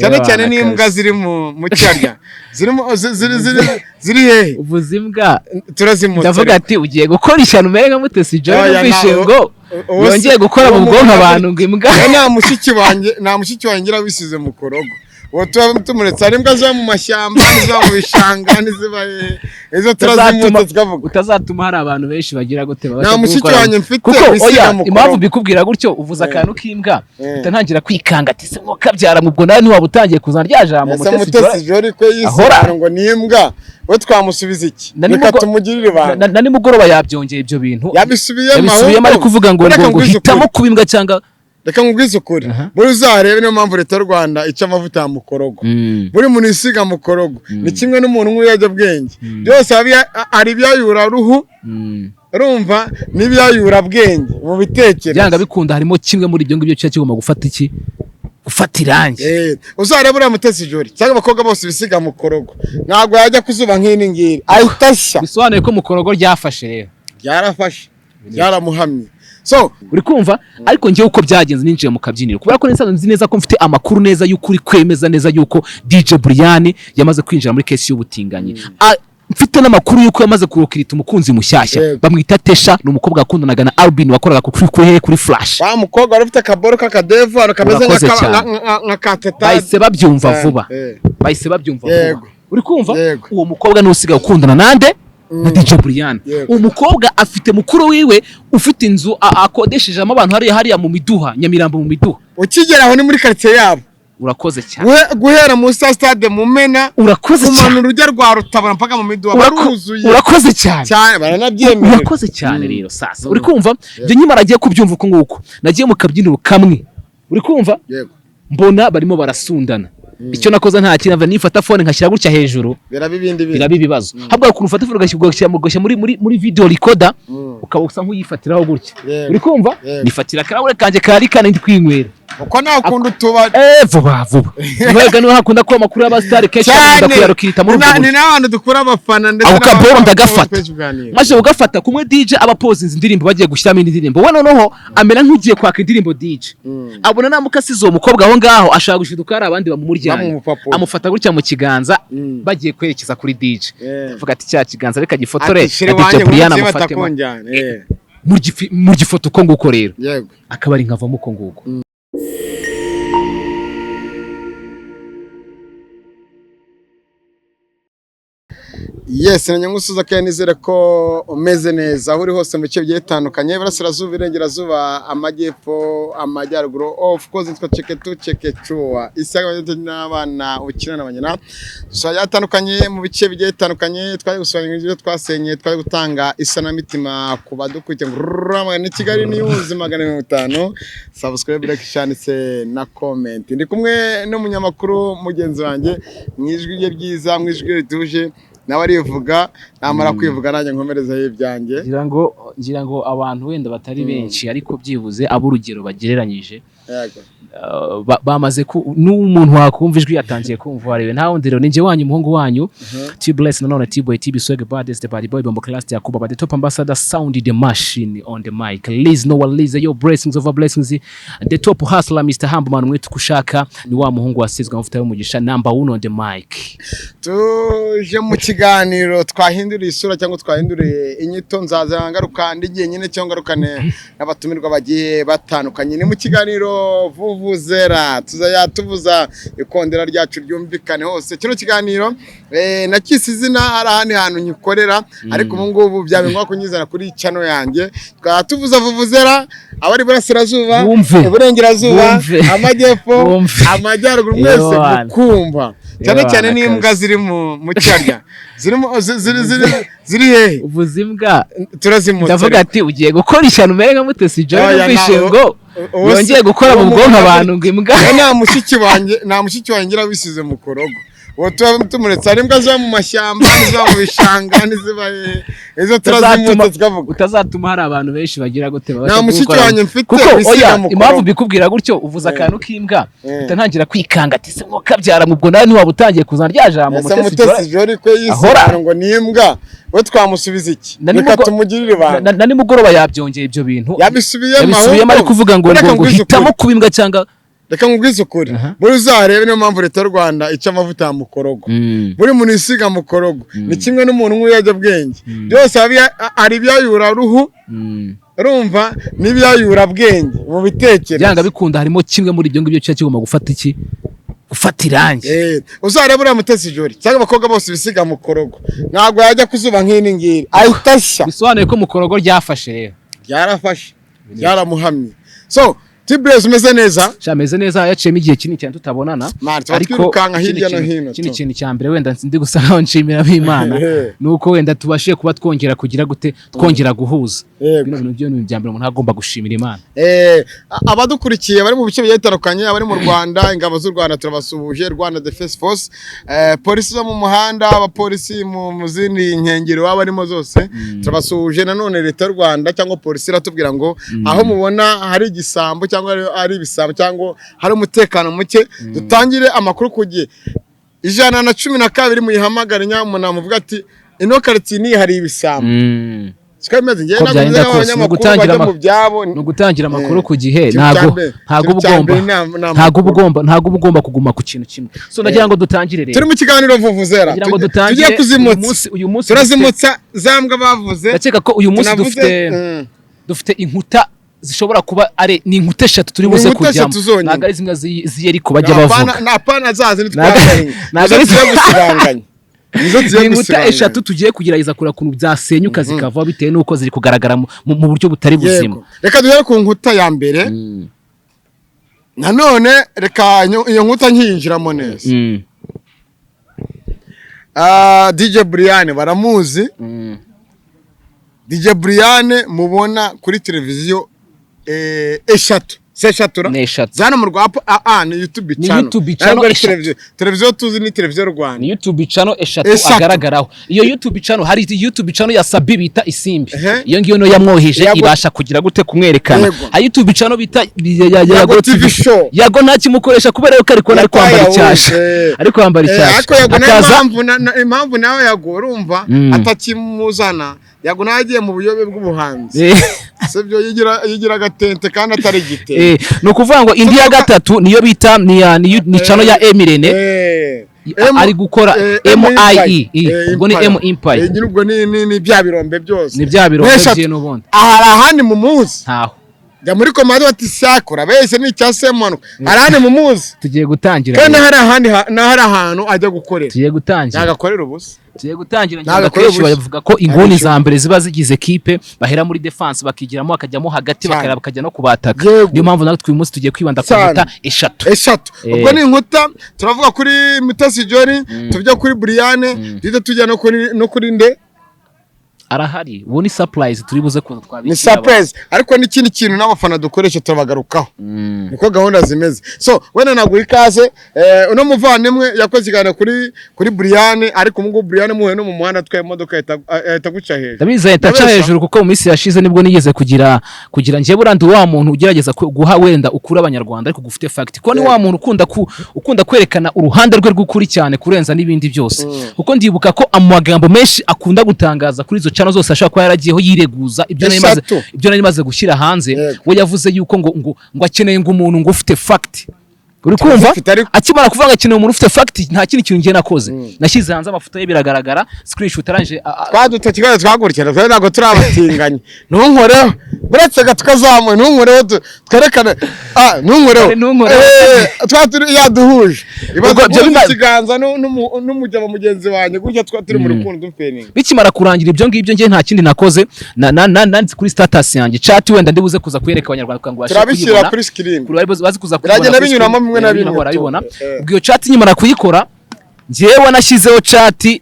Cyane cyane n'imbwa ziri mu cyarya zirimo ziri hehe? Uvuze imbwa. Turazimutse. Ndavuga ati ugiye gukora ishyano umere nka Mutesi Jolly. Oya, Numvise ngo uwo si- yongeye gukora uwo mu bwonko muntu abantu ngo imbwa. Oya, nta mushiki wanjye ngira wisize mu korogo. Uwo tuba tumuretse. Hari imbwa ziba mu mashyamba n'iziba mu bishanga n'iziba hehe, izo turazimutse tukavuga. Utazatuma hari abantu benshi bagira gute, babasha Nta mushiki kuwukora. wanjye mfite Kuko wisiga oya, mu impamvu korogo. mbikubwira gutyo, uvuze akantu k'imbwa, Eh. mpita ntangira kwikanga ati se kabyara ubwo nawe ntiwaba utangiye kuzana rya jambo Ese Mutesi Mutesi Jolly? Jolly ko yise Ahora. abantu ngo ni imbwa, we twamusubiza iki? Na Reka tumugirire ibanga. Na nimugoroba yabyongeye ibyo bintu. Yabisubiyemo. Yabisubiyemo, ari Ahubwo kuvuga ngo reka ngo nkubwize hitamo ukuri. kuba imbwa cyangwa Reka nkubwize ukuri. Buri uzarebe, niyo mpamvu Leta y'u Rwanda ica amavuta ya mukorogo. Buri muntu yisiga mukorogo ni kimwe n'umuntu unywa ibiyobyabwenge byose, hari ibyayura ruhu, urumva, n'ibyayura bwenge mu bitekerezo. Byanga bikunda harimo kimwe muri ibyo ngibyo kiba kigomba gufata iki, gufata irangi. Uzarebe uriya Mutesi Jolly cyangwa abakobwa bose bisiga mukorogo, ntabwo yajya ku zuba nk'iri ngiri, ahita ashya. Bisobanuye ko mukorogo ryafashe rero. Byarafashe, byaramuhamye, so Uri kumva? Ariko njyewe uko byagenze, ninjiye mu kabyiniro kubera ko nsanzwe nzi neza ko mfite amakuru neza y'ukuri kwemeza neza yuko DJ Brian yamaze kwinjira muri case y'ubutinganyi. Mfite n'amakuru y'uko yamaze kurokirita umukunzi mushyashya. Bamwita Tesha, ni umukobwa wakundanaga na Albin wakoraga kuri Flash. Wa mukobwa wari ufite akaboro k'akadevu hano kameze Urakoze cyane. nka kateta. Bahise babyumva vuba. Bahise babyumva vuba. Uri kumva? Yego. Uwo mukobwa niwe usigaye ukundana nande? Na DJ Brian. Yego. Uwo mukobwa afite mukuru wiwe ufite inzu akodeshejemo abantu hariya mu Miduha, Nyamirambo mu Miduha. Ukigera aho ni muri karitsiye yabo. Urakoze cyane. Guhera mu stade Mumena, Urakoze cyane. kumanura urujya rwa Rutabura mpaka mu Miduha, baruzuye. Urakoze cyane. Cyane, baranabyemerewe. Urakoze cyane. Rero sasa uri kumva, ibyo nkimara agiye kubyumva uko nguko, nagiye mu kabyiniro kamwe, uri kumva? Yego. Mbona barimo barasundana. Icyo nakoze nta kintu, nifata phone nkashyira gutya hejuru. Biraba ibindi bintu. Biraba ibibazo. Habwa ukuntu ufata phone ugashyira muri video recorder, ukaba usa nk'uyifatiraho gutya. Uri kumva? Yego. Nifatira akarahure kanjye kari kane ndi kwinywera. Uko nawe ukunda utubari. Vuba vuba mwebwe niho hakunda kuba amakuru y'abasitari kenshi, bakunda Cyane. kuyarukirita muri ubwo Ni buryo. n'abantu dukura abafana ndetse Ako kaboro n'abafana ndagafata. benshi kuganira. Maze ugafata kumwe DJ aba pozinze indirimbo, bagiye gushyiramo indi ndirimbo, we noneho amera nk'ugiye kwaka indirimbo. DJ abona namuka asize uwo mukobwa aho ngaho, ashaka gushiduka hari abandi bamumuryanye. Bamumupapuro. Amufata gutya mu kiganza, bagiye kwerekeza kuri DJ. Avuga ati cya kiganza reka gifotore Ati shira na DJ wanjye Brian ngo amufatemo. batakunjyana. Mu gifoto uko nguko rero, akabari nkavamo uko nguko. Yes, na nyamusuza kandi nizere ko umeze neza aho uri hose mu bice bigiye bitandukanye, iburasirazuba, iburengerazuba, amajyepfo, amajyaruguru. Of course nitwa Cheketu Chekechua Isaka n'abana ukina na banyina atandukanye mu bice bigiye bitandukanye. Twari gusura ibyo twasenye, twari gutanga isanamitima ku badukurikiye ngo ni Kigali News 450, subscribe, like, share ndetse na comment. Ndi kumwe n'umunyamakuru mugenzi wanjye mu ijwi rye ryiza, mu ijwi rituje, nawe arivuga. Namara kwivuga nanjye nkomerezaho ibyanjye. Ngira ngo abantu wenda batari benshi, ariko byibuze ab'urugero bagereranyije, bamaze ku n'umuntu wakumva ijwi yatangiye kumva warebe. Nta wundi rero, ni njye wanyu, umuhungu wanyu T Bless, nanone T Boy, T Swag Baddest, the Bad Boy Bombo Class Yakuba, the top ambassador, sound the machine on the mic, Liz Noah Liz yo, blessings over blessings, the top hustler, Mr Humble Man mwetu kushaka, ni wa muhungu wasizwe amavuta y'umugisha, number one on the mic. Tuje mu kiganiro twahinduriye isura cyangwa twahinduriye inyito. Nzaza ngaruka ndi nyine cyangwa ngarukane n'abatumirwa bagiye batandukanye. Ni mu kiganiro Vuvuzera, tuzajya tuvuza ikondera ryacu ryumvikane hose. Kino kiganiro nakise izina hari ahandi hantu nyikorera, ariko ubu ngubu byaba ngombwa kunyizana kuri channel yanjye. Twaba tuvuza vuvuzera, abari iburasirazuba, Bumve. iburengerazuba, Bumve. amajyepfo, Bumve. amajyaruguru, mwese Yohana. mukumva cyane cyane Yohana n'imbwa kabisa. ziri mu cyarya zirimo ziri hehe? Uvuze imbwa. Turazimutse. Ndavuga ati ugiye gukora ishyano umere nka Mutesi Jolly. Oya, Numvise ngo yongeye gukora uwo mu bwonko muntu abantu ngo imbwa. Oya, nta mushiki wanjye ngira wisize mu korogo. Uwo tuba tumuretse. Hari imbwa ziba mu mashyamba n'iziba mu bishanga n'iziba hehe, izo turazimutse tukavuga. Utazatuma hari abantu benshi bagira gute, babasha Nta mushiki kuwukora. wanjye mfite Kuko wisiga oya, mu impamvu korogo. mbikubwira gutyo, uvuze akantu k'imbwa, mpita ntangira kwikanga ati se kabyara ubwo nawe ntiwaba utangiye kuzana rya jambo Ese Mutesi Mutesi Jolly Jolly ko yise Ahora. abantu ngo ni imbwa, we twamusubiza iki? Reka tumugirire ibanga. Na nimugoroba yabyongeye ibyo bintu. Yabisubiyemo. Yabisubiyemo, ari Ahubwo kuvuga ngo reka ngo nkubwize hitamo ukuri. kuba imbwa cyangwa Reka nkubwize ukuri. Buri uzarebe, niyo mpamvu Leta y'u Rwanda ica amavuta ya mukorogo. Buri muntu yisiga mukorogo ni kimwe n'umuntu w'ibiyobyabwenge, byose hari ibyayura ruhu, urumva, n'ibyayura bwenge mu bitekerezo. Byanga bikunda harimo kimwe muri ibyo ngibyo kiba kigomba gufata iki, gufata irangi. Uzarebe uriya Mutesi Jolly cyangwa abakobwa bose bisiga mukorogo, ntabwo yajya ku zuba nk'iri ngiri, ahita ashya. Bisobanuye ko mukorogo ryafashe rero. Ryarafashe, ryaramuhamye. So, T-Blaze, umeze neza? Sha, meze neza, yaciyemo igihe kinini cyane tutabonana. Man, tuba twirukanka ikindi hirya no hino, ikindi tu. kintu cya mbere wenda ndi gusa nkaho nshimira Imana ni uko wenda tubashije kuba twongera kugira gute, twongera guhuza. Bino bintu byo ni ibya mbere umuntu agomba gushimira Imana. Abadukurikiye bari mu bice bigiye bitandukanye, abari mu Rwanda, ingabo z'u Rwanda turabasuhuje, Rwanda Defense Force, polisi zo mu muhanda, abapolisi mu zindi nkengero baba barimo zose, turabasuhuje. Nanone Leta y'u Rwanda cyangwa polisi iratubwira ngo aho mubona hari igisambo cyangwa hari ibisambo cyangwa hari umutekano muke, dutangire amakuru ku gihe, 112, muyihamagare nyamuna muvuga ati ino karitsiye niyi hari ibisambo. Siko bimeze? Njyewe Uko ntabwo byagenda meze kose, ni nk'abanyamakuru ugutangira bajya mu byabo. Ni ugutangira amakuru ku gihe. Ikintu cya Ntabwo mbere, ntabwo ikintu uba cya ugomba mbere ni ntabwo uba amakuru. ugomba, ntabwo uba ugomba kuguma ku kintu kimwe. So ndagira ngo dutangire rero. Turi mu kiganiro Vuvuzera. Ndagira ngo dutangire. Tugiye Uyu kuzimutsa. munsi, uyu munsi Turazimutsa za mbwa bavuze. Ndakeka ko uyu munsi Tunavuze, dufite dufite inkuta zishobora kuba ari ni inkuta eshatu turi Ni buze inkuta kujyamo. eshatu zonyine. Ntabwo ari zimwe z'Iyeriko bajya bavuga. Napana zazi Ntabwo ntitwazanye. ntabwo Nizo tugiye gusibanganya, nizo Ni tugiye inkuta gusibanganya. eshatu tugiye kugerageza kureba ukuntu byasenyuka zikavaho, bitewe n'uko ziri kugaragara mu buryo butari buzima. Yego. Reka duhere ku nkuta ya mbere. Nanone reka iyo nkuta nkiyinjiramo neza. DJ Brian baramuzi. DJ Brian mubona kuri televiziyo eshatu, se eshatu ra? Ni eshatu. Zana mu Rwanda, ni YouTube Ni channel. YouTube channel Ntabwo ari eshatu. televiziyo. Televiziyo tuzi ni Televiziyo Rwanda. Ni YouTube channel eshatu Eshatu. agaragaraho. Iyo YouTube channel, hari YouTube channel ya Sabi bita Isimbi. Ehe. Iyo ngiyo niyo yamwoheje, ibasha kugira gute, kumwerekana. Hari YouTube channel bita ya Yago Yago TV TV Show. Yago ntakimukoresha kubera yuko ari kubona ari kwambara icyasha, ari kwambara icyasha. Ariko Yago nayo Akaza impamvu impamvu nawe Yago urumva atakimuzana, Yago nawe agiye mu buyobe bw'ubuhanzi, sibyo? Yigira agatente kandi atari igitente. Ni ukuvuga ngo indi ya gatatu niyo bita ni ya ni channel ya Emirene. Ari gukora MIE. Ubwo ni M Empire. Nyine ubwo ni bya birombe byose. Ni bya birombe N'eshatu. bye n'ubundi. Hari ahandi mumuzi? Ntaho. Jya muri komande bati sakura bese ni icya Semuhanuka. Hari ahandi mumuzi? Tugiye gutangira Kandi rero. hari ahandi hari ahantu ajya gukorera. Tugiye gutangira. Nagakorera ubusa. Tugiye gutangira. Ntabwo Ngira akorera akenshi ubusa. bavuga ko inguni Aricyo. za mbere ziba zigize kipe, bahera muri defense bakigiramo, bakajyamo hagati, Cyane. bakajya no kubataka. Niyo mpamvu natwe uyu munsi tugiye kwibanda ku nkuta eshatu. Eshatu. Ubwo ni inkuta turavuga kuri Mutesi Jolly, tujya kuri Briane, duhita tujya no kuri nde? Arahari, ubu ni surprise turi buze kuza Ni twabikira. surprise, ariko n'ikindi kintu n'abafana dukoresha turabagarukaho. Niko gahunda zimeze. So wenda naguha ikaze. Uno muvandimwe yakoze ikiganiro kuri Briane, ariko ubu ngubu Briane muhuye no mu muhanda atwaye imodoka ahita aguca hejuru. Ndabizi, ahita aca Ndabeshya? hejuru, kuko mu minsi yashize nibwo nigeze kugira njye buriya ndi wa muntu ugerageza guha wenda ukuri Abanyarwanda ariko gufite fact, kuko ni wa muntu ukunda kwerekana uruhande rwe rw'ukuri cyane kurenza n'ibindi byose, kuko ndibuka ko amagambo menshi akunda gutangaza kuri izo channel zose ashobora kuba yaragiyeho yireguza ibyo nari maze Eshatu. ibyo nari maze gushyira hanze. We yavuze yuko ngo akeneye ngo umuntu ngo ufite fact, uri kumva? Turazifite ariko. Akimara kuvuga ngo akeneye umuntu ufite fact, nta kindi kintu njye nakoze, nashyize hanze amafoto ye, biragaragara, screenshot arangije Twadutse ikibazo twahagurukira twe, ntabwo turi abatinganyi. Ntunkoreho, buretse gato kazamuye, ntunkoreho, twerekane, ntunkoreho. Ntunkoreho. Twa turi yaduhuje. Ubwo Ibaze ibyo guhuza ikiganza n'umugabo mugenzi wanjye gutya, twa turi mu rukundo dupeninga. Bikimara kurangira ibyo ngibyo, njye nta kindi nakoze, nanditse kuri status yanjye chat, wenda ndibuze kuza kwereka Abanyarwanda kugira ngo babashe Turabishyira kuyibona. kuri screen. Kuri bazi kuza kuyibona Biragenda kuri binyuramo screen. bimwe na bimwe. Barabibona. Tu. Ubwo iyo chat nkimara kuyikora, njyewe nashyizeho chat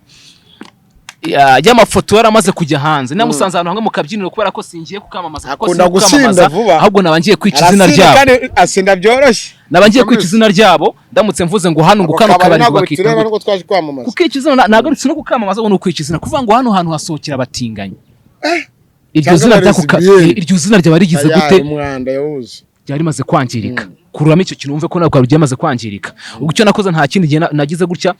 y'amafoto yaramaze kujya hanze. Namusanze ahantu hamwe mu kabyiniro, kubera ko singiye kukamamaza, kuko Akunda si gusinda kukamamaza, vuba. ahubwo naba ngiye kwica izina Arasinda ryabo. kandi asinda byoroshye. Naba ngiye kwica izina ryabo ndamutse mvuze ngo hano ngo Ako kano kabari kabari ngo ntabwo bakita bitureba ngo nubwo twaje kwamamaza. Kukica izina ntabwo ari no kukamamaza, ahubwo ni ukwica izina, kuvuga ngo hano hantu hasohokera abatinganyi, iryo Cyangwa zina ry'ako abalesbiyeni. iryo zina ryaba rigize Tayari gute? Umwanda yawuze. Ryari rimaze kwangirika. Kuramo icyo kintu, wumve ko nawe byamaze kwangirika. Ubwo icyo nakoze nta kindi gihe nagize gutya,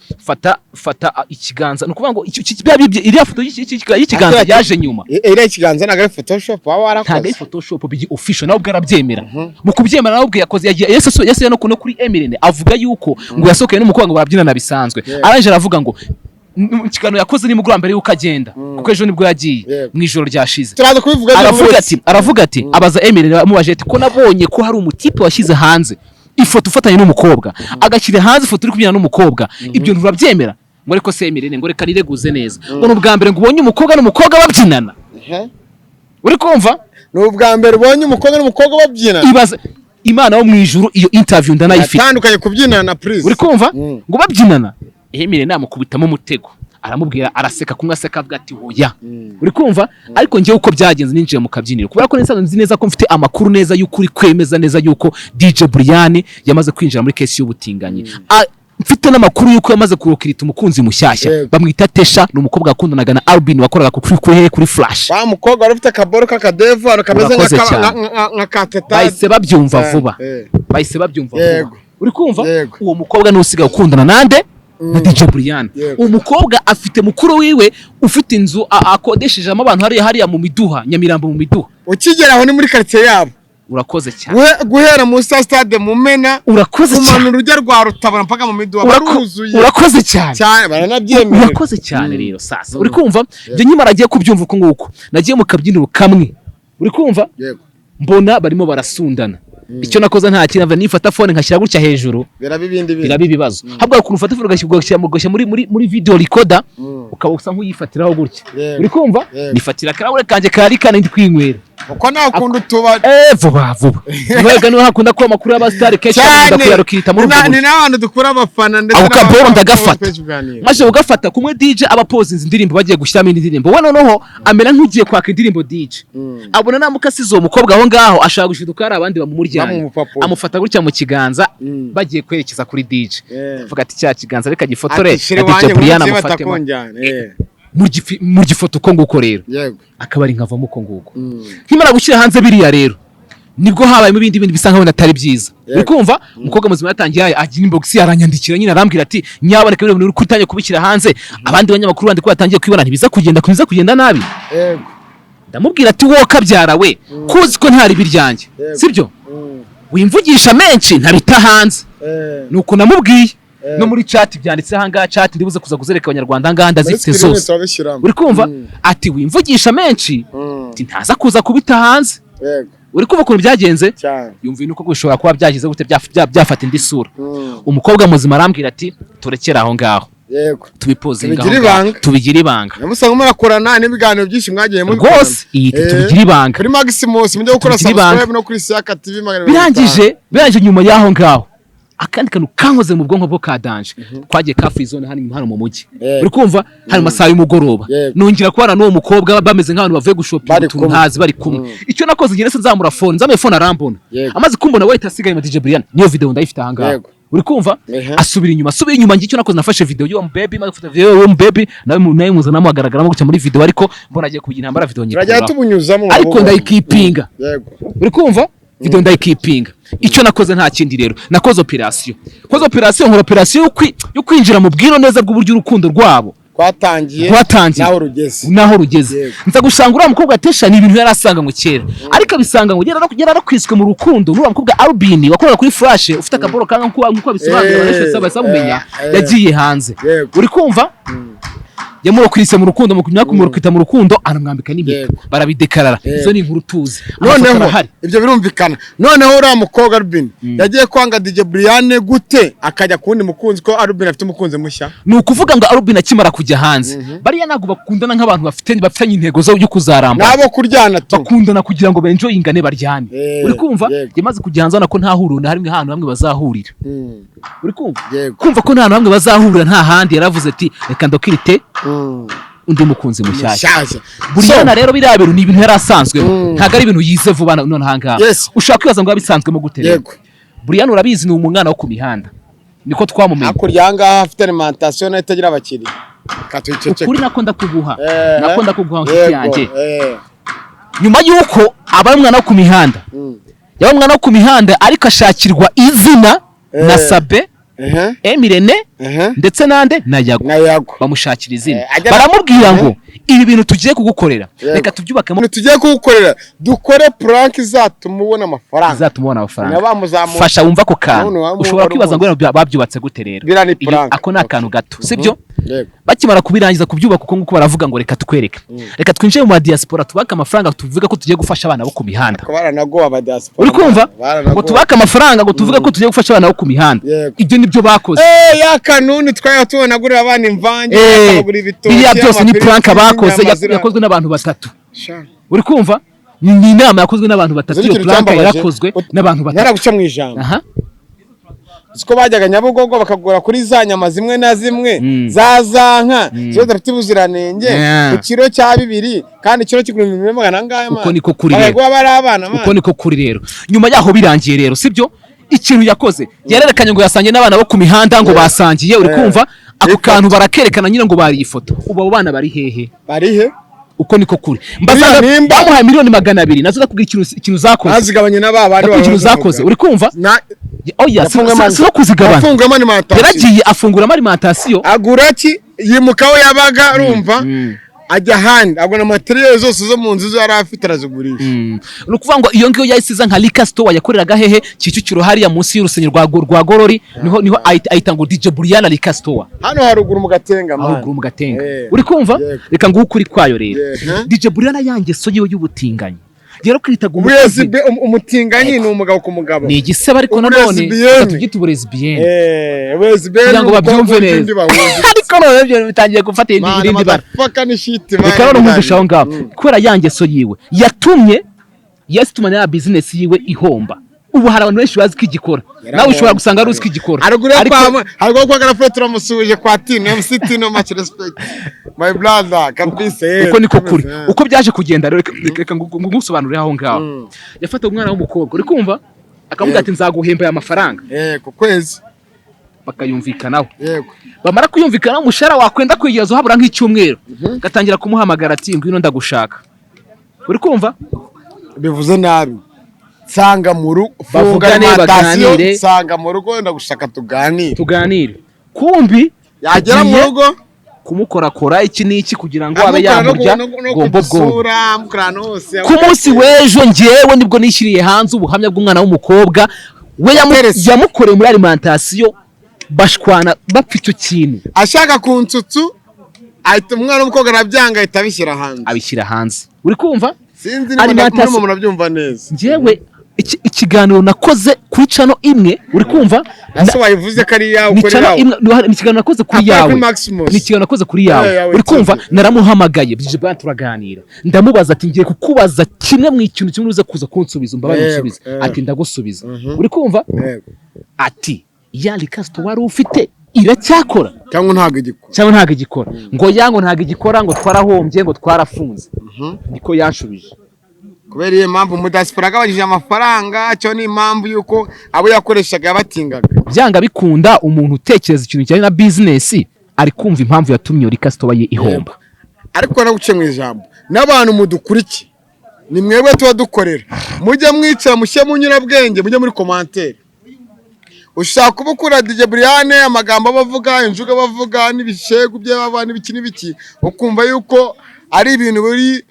fata ikiganza. Ni ukuvuga ngo iriya foto y'ikiganza yaje nyuma. Iriya ikiganza ntabwo ari Photoshop waba Ntabwo ari warakoze? Photoshop, bigi official. Nawe ubwo arabyemera. Mu kubyemera, nawe ubwe yakoze, yagiye yese no kuri Emirene, avuga yuko ngo yasohokanye n'umukobwa, ngo barabyinana bisanzwe. Arangije aravuga ngo mu kiganiro yakoze nimugoroba mbere yuko agenda, kuko ejo nibwo yagiye, mu ijoro ryashize. Turaza kubivuga ejo Aravuga bundi. ati abaza Emirene, amubaje ati: "Ko nabonye ko hari umutipe washyize hanze ifoto ufatanye n'umukobwa, agashyira hanze ifoto uri kubyina n'umukobwa, ibyo nturabyemera?" Ngo: "Ariko se Emirene," ngo, "reka nireguze neza," ngo, "ni ubwa mbere ngo ubonye umukobwa n'umukobwa babyinana." Uri kumva? Ni ubwa mbere ubonye umukobwa n'umukobwa babyina? Ibaze Imana wo mu ijuru, iyo interview ndanayifite. Atandukanye kubyinana, please. Uri kumva? Mm. Ngo babyinana, Emile namukubitamo umutego, aramubwira, araseka kumwe, aseka avuga ati: "Hoya." Uri kumva? Ariko njyewe uko byagenze, ninjiye mu kabyiniro kubera ko nisanzwe nzi neza ko mfite amakuru neza y'ukuri kwemeza neza yuko DJ Brian yamaze kwinjira muri case y'ubutinganyi. Mfite n'amakuru y'uko yamaze kurokirita umukunzi mushyashya. Bamwita Tesha, ni umukobwa wakundanaga na Albin wakoraga kuri Flash. Wa mukobwa wari ufite akaboro k'akadevu hano kameze Urakoze cyane. nka ka teta. Bahise babyumva vuba. Bahise babyumva vuba. Uri kumva? Yego. Uwo mukobwa niwe usigaye ukundana nande? Na DJ Brian. Uwo mukobwa afite mukuru wiwe ufite inzu akodeshejemo abantu hariya mu Miduha, Nyamirambo mu Miduha. Ukigera aho ni muri quartier yabo. Urakoze cyane. Guhera mu stade Mumena, Urakoze cyane. kumanura ujya rwa Rutabura mpaka mu Miduha, baruzuye. Urakoze cyane. Cyane, baranabyemerewe. Urakoze cyane. Rero sasa, uri kumva, njye nkimara agiye kubyumva uko nguko, nagiye mu kabyiniro kamwe, uri kumva? Yego. Mbona barimo barasundana. Icyo nakoze nta kintu, nifata phone nkashyira gutya hejuru. Biraba ibindi bintu. Biraba ibibazo. Habwa ukuntu ufata phone ugashyira muri video recorder, ukaba usa nk'uyifatiraho gutya. Uri kumva? Yego. Nifatira akarahure kanjye kari kane, ndi kwinywera. Uko nawe ukunda utuba. Vuba vuba mwega niho hakunda kuba amakuru y'abasitari kenshi, bakunda Cyane. kuyarukita muri ubwo Ni buryo. n'abantu dukura abafana ndetse Ako kaboro ndagafata. kuganira. Maze ugafata kumwe, DJ aba pozinze indirimbo, bagiye gushyiramo indi ndirimbo, we noneho amera nk'ugiye kwaka indirimbo. DJ abona namuka asize uwo mukobwa aho ngaho, ashaka gushiduka hari abandi bamumuryanye. Bamumupapuro. Amufata gutya mu kiganza, bagiye kwerekeza kuri DJ. Avuga ati: "Cya kiganza reka gifotore Ati shire na DJ wanjye Brian munsi amufatemo." batakunjyana. Mu gifoto uko nguko rero, akaba ari nkavamo uko nguko. Nkimara gushyira hanze biriya rero, nibwo habayemo ibindi bintu bisa nkaho atari byiza. Uri kumva, umukobwa muzima yatangiye agira inbox, aranyandikira nyine, arambwira ati: "Nyaboneka, bino bintu uri kutangiye kubishyira hanze, abandi banyamakuru bandi ko batangiye kwibona, ntibiza kugenda, biza kugenda nabi." Ndamubwira ati: "Wowe kabyara we, kuzi ko ntari ibiryanjye, sibyo? Wimvugisha menshi ntabita hanze." Nuko namubwiye. No muri chat byanditse ahangaha, chat ndibuze kuza kuzereka abanyarwanda ahangaha, Muri ndazifite screen zose. turabishyiramo. Uri kumva? Ati: "Wimvugisha menshi," ati, "ntaza kuza kubita hanze." Uri kumva ukuntu byagenze? Cyane. Yumva ibintu ko bishobora kuba byagize gute, byafata indi sura. Umukobwa muzima arambwira ati: "Turekere aho ngaho, tubipozinga aho Tubigire ngaho, ibanga. tubigire ibanga." Nyamusanga murakorana n'ibiganiro byinshi mwagiye mubikorana. Rwose iyi tubigire ibanga. Kuri Maximus mujye gukora Tubigire ibanga. subscribe no kuri Siaka TV 250. Birangije nyuma y'aho ngaho, akandi kantu kankoze mu bwonko bwo ka danger, twagiye ka free zone hano mu mujyi. Uri kumva, hari mu masaha y'umugoroba. Nongera kubana n'uwo mukobwa, bameze nk'abantu bavuye gushopinga Bari utuntu kumwe. ntazi, bari kumwe. Icyo nakoze ngiye nse nzamura phone, nzamuye phone arambona. Amaze kumbona, wahita asigaye na DJ Brian. Niyo video ndayifite aha ngaha. Uri kumva? Asubira inyuma, asubira inyuma. Njye icyo nakoze, nafashe video y'uwo baby, maze gufata video y'uwo baby, nawe muzanamo, agaragaramo gutya muri video, ariko mbona agiye kugira intambara, video Turajya nyikuraho. tubunyuzamo. Ariko murabubona. ndayikipinga. Uri kumva? Video ndayikipinga. Icyo nakoze nta kindi rero, nakoze operation, koze operation, nkora operation yo kwinjira mu bwino neza bw'uburyo urukundo rwabo Twatangiye. rwatangiye Naho rugeze. naho rugeze. Nza gusanga uriya mukobwa Tesha ni ibintu yari asanganywe kera, ariko abisanga ngo yararakwiswe mu rukundo n'uriya mukobwa Albin wakoraga kuri Flash, ufite akaboro kanga nk'uko abisobanura, benshi bose bamumenya. Yagiye hanze. Uri kumva, yamurokwise mu rukundo, mu kumurokita mu rukundo, anamwambika n'impeta, barabidekarara. Izo ni inkuru tuzi. Amafoto Noneho arahari. Ibyo birumvikana. Noneho uriya mukobwa Albin yagiye kwanga DJ Brian gute, akajya ku wundi mukunzi, ko Albin afite umukunzi mushya? Ni ukuvuga ngo Albin akimara kujya hanze, bariya ntabwo bakundana nk'abantu bafitanye intego zo yo kuzaramba. Nabo kuryana tu. Bakundana kugira ngo benjoyingane, baryane. Uri kumva? Yego. Yamaze kujya hanze, ubona ko nta huriro na hamwe, ahantu hamwe bazahurira. Uri kumva? Yego. Kumva ko nta hantu hamwe bazahurira, nta handi, yaravuze ati: "Reka ndokirite undi mukunzi mushyashya." Mushyashya. Buriyana rero biriya bintu ni ibintu yari asanzwemo, ntabwo ari ibintu yize vuba none aha ngaha. Ushobora kwibaza ngo yabisanzwemo gute rero? Buriyana urabizi, ni umwana wo ku mihanda, niko twamumenye. Hakurya aha ngaha hafite alimentation nayo itagira abakiriya, katwiceceka. Ukuri nako ndakuguha, nako ndakuguha, nshuti yanjye. Yego. Nyuma y'uko abaye umwana wo ku mihanda, Yaba umwana wo ku mihanda, ariko ashakirwa izina na Sabe, Emirene, ndetse nande na Yago. Na Yago. Bamushakira izina. Eh, Baramubwira ngo ibi bintu tugiye kugukorera, reka tubyubakemo. Ibintu tugiye kugukorera, dukore prank izatuma ubona amafaranga. Izatuma ubona amafaranga. Na bamuzamuye. Fasha wumva ako kantu. None Ushobora wari kwibaza ngo umuzi. babyubatse gute rero? Biriya ni prank. Ako ni akantu gato, sibyo? Yego. Bakimara kubirangiza kubyubaka uko nguko, baravuga ngo reka tukwereke, reka twinjire mu diaspora, tubake amafaranga, tuvuge ko tugiye gufasha abana bo ku mihanda. Ko baranagowe aba diaspora. Uri kumva? Baranagowe. Ngo tubake amafaranga, ngo tuvuge ko tugiye gufasha abana bo ku mihanda. Ibyo nibyo bakoze. Eh, ya kanuni twari tubona agurira abana imvange, akabagurira ibitoki, Biriya byose ni amafiriti, prank bakoze inyama ziriya. yakozwe n'abantu batatu. Sha. Uri kumva? Ni inama yakozwe n'abantu batatu. Uzi Iyo ikintu prank cyambabaje? yarakozwe n'abantu batatu. Ntaraguca mu ijambo. Aha. Siko bajyaga Nyabugogo bakagura kuri za nyama zimwe na zimwe, za nka ziba zidafite ubuziranenge, ku kiro cya 2, kandi ikiro kigura 1,200 angahe, man. Uko niko kuri rero. Bakaguha bari abana, man. Uko niko kuri rero. Nyuma yaho birangiye rero, sibyo, ikintu yakoze, yarerekanye ngo yasangiye n'abana bo ku mihanda, ngo basangiye. Uri kumva ako Ifoto. kantu? Barakerekana nyine ngo bariye ifoto. Ubu abo bana bari hehe? Bari he? Uko niko kuri. Mbasanga Nimba- bamuhaye 200,000,000, nazo ndakubwira ikintu zakoze. Bazigabanye na ba bandi. Ndakubwira ikintu zakoze, uri kumva? Oya, si no kuzigabana. Yafunguye alimentation. Yaragiye afungura alimentation. Agura ki, yimuka aho yabaga, urumva, ajya ahandi, agura matériel zose zo mu nzu zo yari afite, arazigurisha. Ni ukuvuga ngo iyo ngiyo yahise iza nka liquor store. Yakoreraga hehe? Kicukiro hariya munsi y'urusengero rwa Gorori, niho ayita ngo DJ Brian Liquor Store. Hano haruguru mu Gatenga, man. Haruguru mu Gatenga. Uri kumva? Yego. Reka nguhe ukuri kwayo rero. DJ Brian ya ngeso yiwe y'ubutinganyi rero, kwitaga umukozi Umutinganyi ni umugabo ku mugabo. Ni igisebe, ariko nanone Ubulesbiyene. reka tubyite uburezibiyene Ubulesbiyene. kugira ngo babyumve neza. Ariko none ibyo bitangiye gufata irindi bara. Motherfucker ni shit, man. Reka none nkumvishe aho ngaho. Kubera ya ngeso yiwe yatumye, yasi ituma ya business yiwe ihomba. Ubu hari abantu benshi bazi ko igikora, nawe ushobora gusanga ari uzi ko igikora. Haruguru yo Ariko kwa, haruguru kwa Garafure, turamusuhuje kwa Tino, MC Tino, much respect my brother, kabisa. Uko niko kuri. Uko byaje kugenda rero, reka ngusobanurire aho ngaho. Yafata umwana w'umukobwa, uri kumva, akavuga ati nzaguhemba aya mafaranga. Ku kwezi. Bakayumvikanaho. Bamara kuyumvikanaho, umushahara wakwenda kwegereza, uhabura nk'icyumweru, gatangira kumuhamagara ati ngwino ndagushaka. Uri kumva? Bivuze nabi, nsanga mu rugo, funga Bavugane, alimentation, baganire. Nsanga mu rugo, ndagushaka tuganire. Tuganire. Kumbi Yagera mu agiye rugo kumukorakora iki n'iki kugira ngo abe amukora no yamurya no gombo bwombo. kudusura, amukora ahantu hose. Ku munsi w'ejo ngewe nibwo nishyiriye hanze ubuhamya bw'umwana w'umukobwa we Yaterese. yamukoreye muri alimentation, bashwana bapfa icyo kintu. Ashaka ku nsutsu, ahita umwana w'umukobwa arabyanga, ahita abishyira hanze. Abishyira hanze, uri kumva? Sinzi niba Alimentation- murimo murabyumva neza. Njyewe ikiganiro nakoze kuri channel imwe, uri kumva? Ese wayivuze ko ari iyawe? Ni Ukora channel iyawe. imwe, ni ikiganiro nakoze kuri Akora yawe. kuri Maximus. Ni ikiganiro nakoze kuri yawe. Yawe Uri kumva? TV. Naramuhamagaye DJ Brian, turaganira, ndamubaza ati ngiye kukubaza kimwe mu ikintu kimwe, uze kuza kunsubiza, umbabarire unsubize. Ati ndagusubiza. Uri kumva? Yego. Ati ya liquor store wari ufite iracyakora Cyangwa ntabwo igikora? Cyangwa ntabwo igikora? Ngo ya, ngo ntabwo igikora, ngo twarahombye, ngo twarafunze, niko yanshubije. Kubera iyo mpamvu umudiaspora agabanyije amafaranga, cyo ni impamvu y'uko abo yakoreshaga yabatingaga. Byanga bikunda, umuntu utekereza ikintu kijyanye na business ari kumva impamvu yatumye iyo liquor store ye ihomba. Ariko naguce mu ijambo, n'abantu mudukurikiye, ni mwebwe tuba dukorera, mujye mwicara mushyire mu nyurabwenge, mujye muri commentaire. Ushaka kuba ukura DJ Brian, amagambo aba avuga, injuga bavuga, n'ibishegu bye baba, n'ibiki n'ibiki, ukumva yuko ari ibintu biri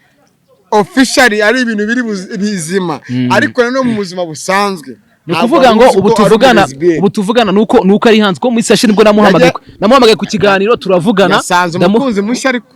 officially, ari ibintu biri bizima, ariko nanone mu buzima busanzwe Ni ukuvuga ngo ntabwo ubu uzi ko ari tuvugana, umulesbienne. ubu tuvugana nuko ari hanze ko muri session nibwo namuhamagaye, namuhamagaye ku kiganiro turavugana. Yasanze umukunzi mushya ariko.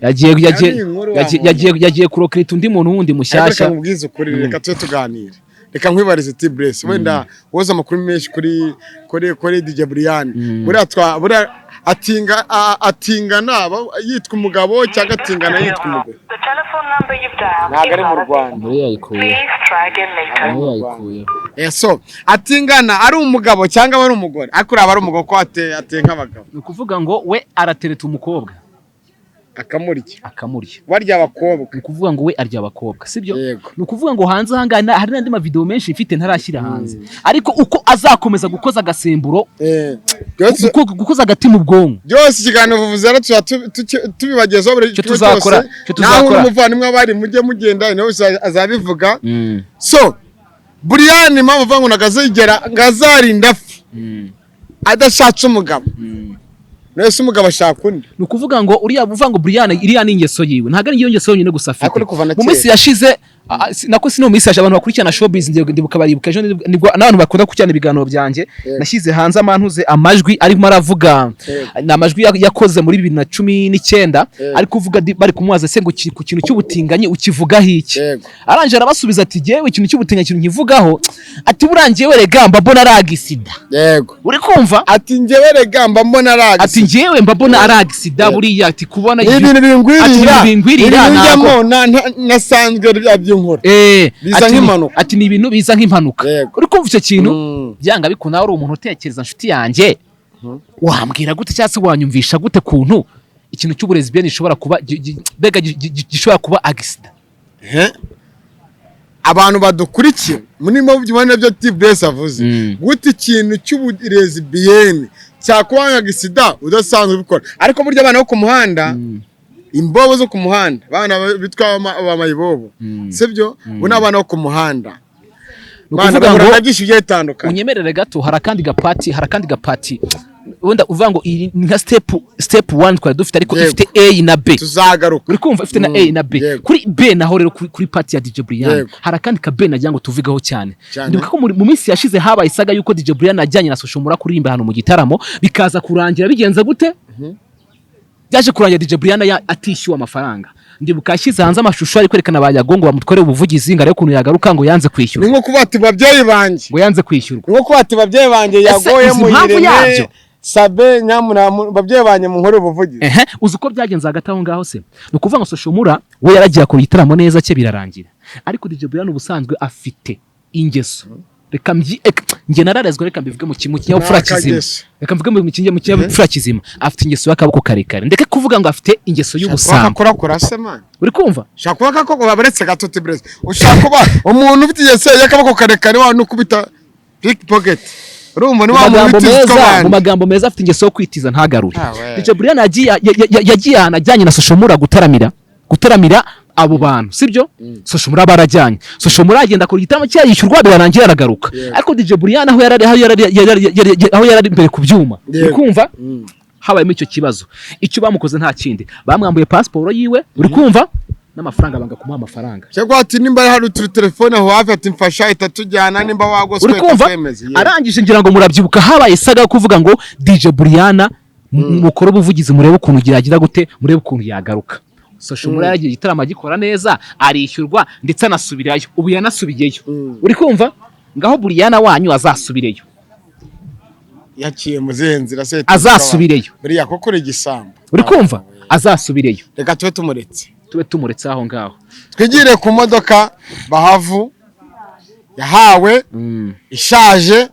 Yagiye Yari inkuru yagiye wa yagiye kurokirita undi muntu wundi Ariko mushyashya. reka nkubwize ukuri, reka tube tuganire, reka nkwibarize T-Bless, wenda woza amakuru menshi kuri DJ Brian. Buriya twa buriya atinga atingana yitwa umugabo cyangwa atingana yitwa umugore? The telephone number you've dialed Ntabwo ari is mu not Rwanda. Muri yayikuye. Please try again later. Muri yayikuye. So atingana ari umugabo cyangwa aba ari umugore? Ariko uriya aba ari umugabo ko ateye nk'abagabo. Ni ukuvuga ngo we aratereta umukobwa Akamurya. Akamurya. Barya abakobwa. Ni ukuvuga ngo we arya abakobwa, sibyo? Yego. Ni ukuvuga ngo hanze aha ngaha hari n'andi mavideo menshi mfite ntarashyira hanze, ariko uko azakomeza gukoza agasemburo, Byose gukoza agati mu bwonko. Byose ikiganiro vuvuze tuba tubibagezaho buri Icyo kimwe tuzakora, cyose. icyo Nawe tuzakora. n'umuvandimwe w'abari mujye mugenda nawe azabivuga. So Buriyani, impamvu uvuga ngo ntagazigera ngazarinda apfa adashatse umugabo, nese umugabo ashaka undi? Ni ukuvuga ngo uriya uvuga ngo Brian, iriya ni ingeso yiwe, ntabwo ari iyo ngeso yonyine gusa afite. Ariko ni kuva na Mu minsi kera. yashize, nako si no mu minsi yashize, abantu bakurikirana showbiz ndibuka, baribuka ejo nibwo n'abantu bakunda gukurikirana ibiganiro byanjye, nashyize hanze amantuze amajwi arimo aravuga. Ni amajwi yakoze muri 2019, ari kuvuga bari kumubaza se ngo ku kintu cy'ubutinganyi ukivugaho iki? Arangije arabasubiza ati: "Jyewe ikintu cy'ubutinganyi, ikintu nkivugaho," ati, "burangiye rega mba mbona ari agisida." Uri kumva? Ati: "Njyewe rega mba mbona ari Ati: agisida." "Njyewe mba mbona ari agisida buriya," ati, "kubona Ni ibintu ati, bingwirira. "Ibintu bingwirira, Ibintu ntabwo njyamo nasanzwe bya by'inkuru biza ati nk'impanuka. Ati: "Ni ibintu biza nk'impanuka." Uri kumva icyo kintu? Byanga bikunda uri umuntu utekereza, nshuti yanjye, wambwira gute cyangwa se wanyumvisha gute kuntu ikintu cy'uburezi gishobora kuba mbega gishobora kuba agisida? He? Abantu badukurikiye muri mo byubona byo T-Bless avuze, gute ikintu cy'uburezi biyene cyakuba nka gisida udasanzwe ubikora? Ariko burya abana bo ku muhanda, imbobo zo ku muhanda, abana bitwa abamayibobo, sibyo? Bo ni abana bo ku muhanda. Ni Bana ukuvuga bahura ngo na byinshi bigiye bitandukanye. Unyemerere gato, hari akandi gapati wenda uvuga ngo iyi ni nka step 1 twari dufite, ariko ifite A na B. Tuzagaruka. Uri kumva? Ifite na A na B. Kuri B naho rero, kuri part ya DJ Brian, hari akandi ka B nagira ngo tuvugeho cyane. Cyane. Ndibuka ko mu minsi yashize habaye isaga yuko DJ Brian ajyanye na Social Mula kuririmba ahantu mu gitaramo, bikaza kurangira bigenze gute? Byaje kurangira DJ Brian atishyuwe amafaranga. Ndibuka yashyize hanze amashusho ari kwerekana ba Yago ngo bamutware ubuvugizi, ngo arebe ukuntu yagaruka, ngo yanze Ni kwishyurwa. nko kuba ati: "Babyeyi banjye." Ngo yanze kwishyurwa. Ni nko kuba ati: "Babyeyi banjye, Ese yagoye uzi impamvu muyireme yabyo? Sabe nyamuna, babyeyi banjye munkore ubuvugizi." Ehe, uzi uko byagenze hagati aho ngaho se? Ni ukuvuga ngo Social Mula we yaragiye akora igitaramo neza cye birarangira, ariko DJ Brian ubusanzwe afite ingeso, reka njye nararezwe, reka mbivuge mu kinyabupfura kizima. N'akageso. Reka mvuge mu kinyabupfura kizima, afite ingeso y'akaboko karekare, ndeke kuvuga ngo afite ingeso y'ubusambo. Wakakorakora se man? Uri kumva? Ushaka kuba kako babaretse gato, Tibrez, ushaka kuba umuntu ufite ingeso y'akaboko karekare wa nukubita pickpocket, urumva ni Mu wa muntu magambo witiza meza, mu abandi. magambo meza, afite ingeso yo kwitiza ntagarure. Ah, we. DJ Brian yagiye ahantu ajyanye na Social Mula gutaramira abo bantu, sibyo? Social Mula barajyanye, Social Mula agenda akora igitaramo cye, yishyurwa, birarangira aragaruka. Ariko DJ Brian aho yarari imbere ku byuma, uri kumva, habayemo icyo kibazo. Icyo bamukoze nta kindi, bamwambuye pasiporo yiwe, uri kumva, n'amafaranga, banga kumuha amafaranga. Cyangwa ati nimba hari utu telefone aho hafi, ati mfasha, itatujyana nimba wagoswe. Uri kumva? Twemeze. Arangije, ngira ngo murabyibuka, habaye isaga yo kuvuga ngo DJ Brian mukore ubuvugizi, murebe ukuntu yagira gute, murebe ukuntu yagaruka. Social Mula yaragiye igitaramo agikora neza, arishyurwa, ndetse anasubirayo. Ubu yanasubiyeyo. Uri kumva? Ngaho Brian wanyu azasubireyo. Yaciye mu zihe nzira se? Azasubireyo. Buriya koko uri igisambo. Uri kumva? Azasubireyo. Reka tube tumuretse. Tube tumuretse aho ngaho. Twigire ku modoka Bahavu yahawe ishaje,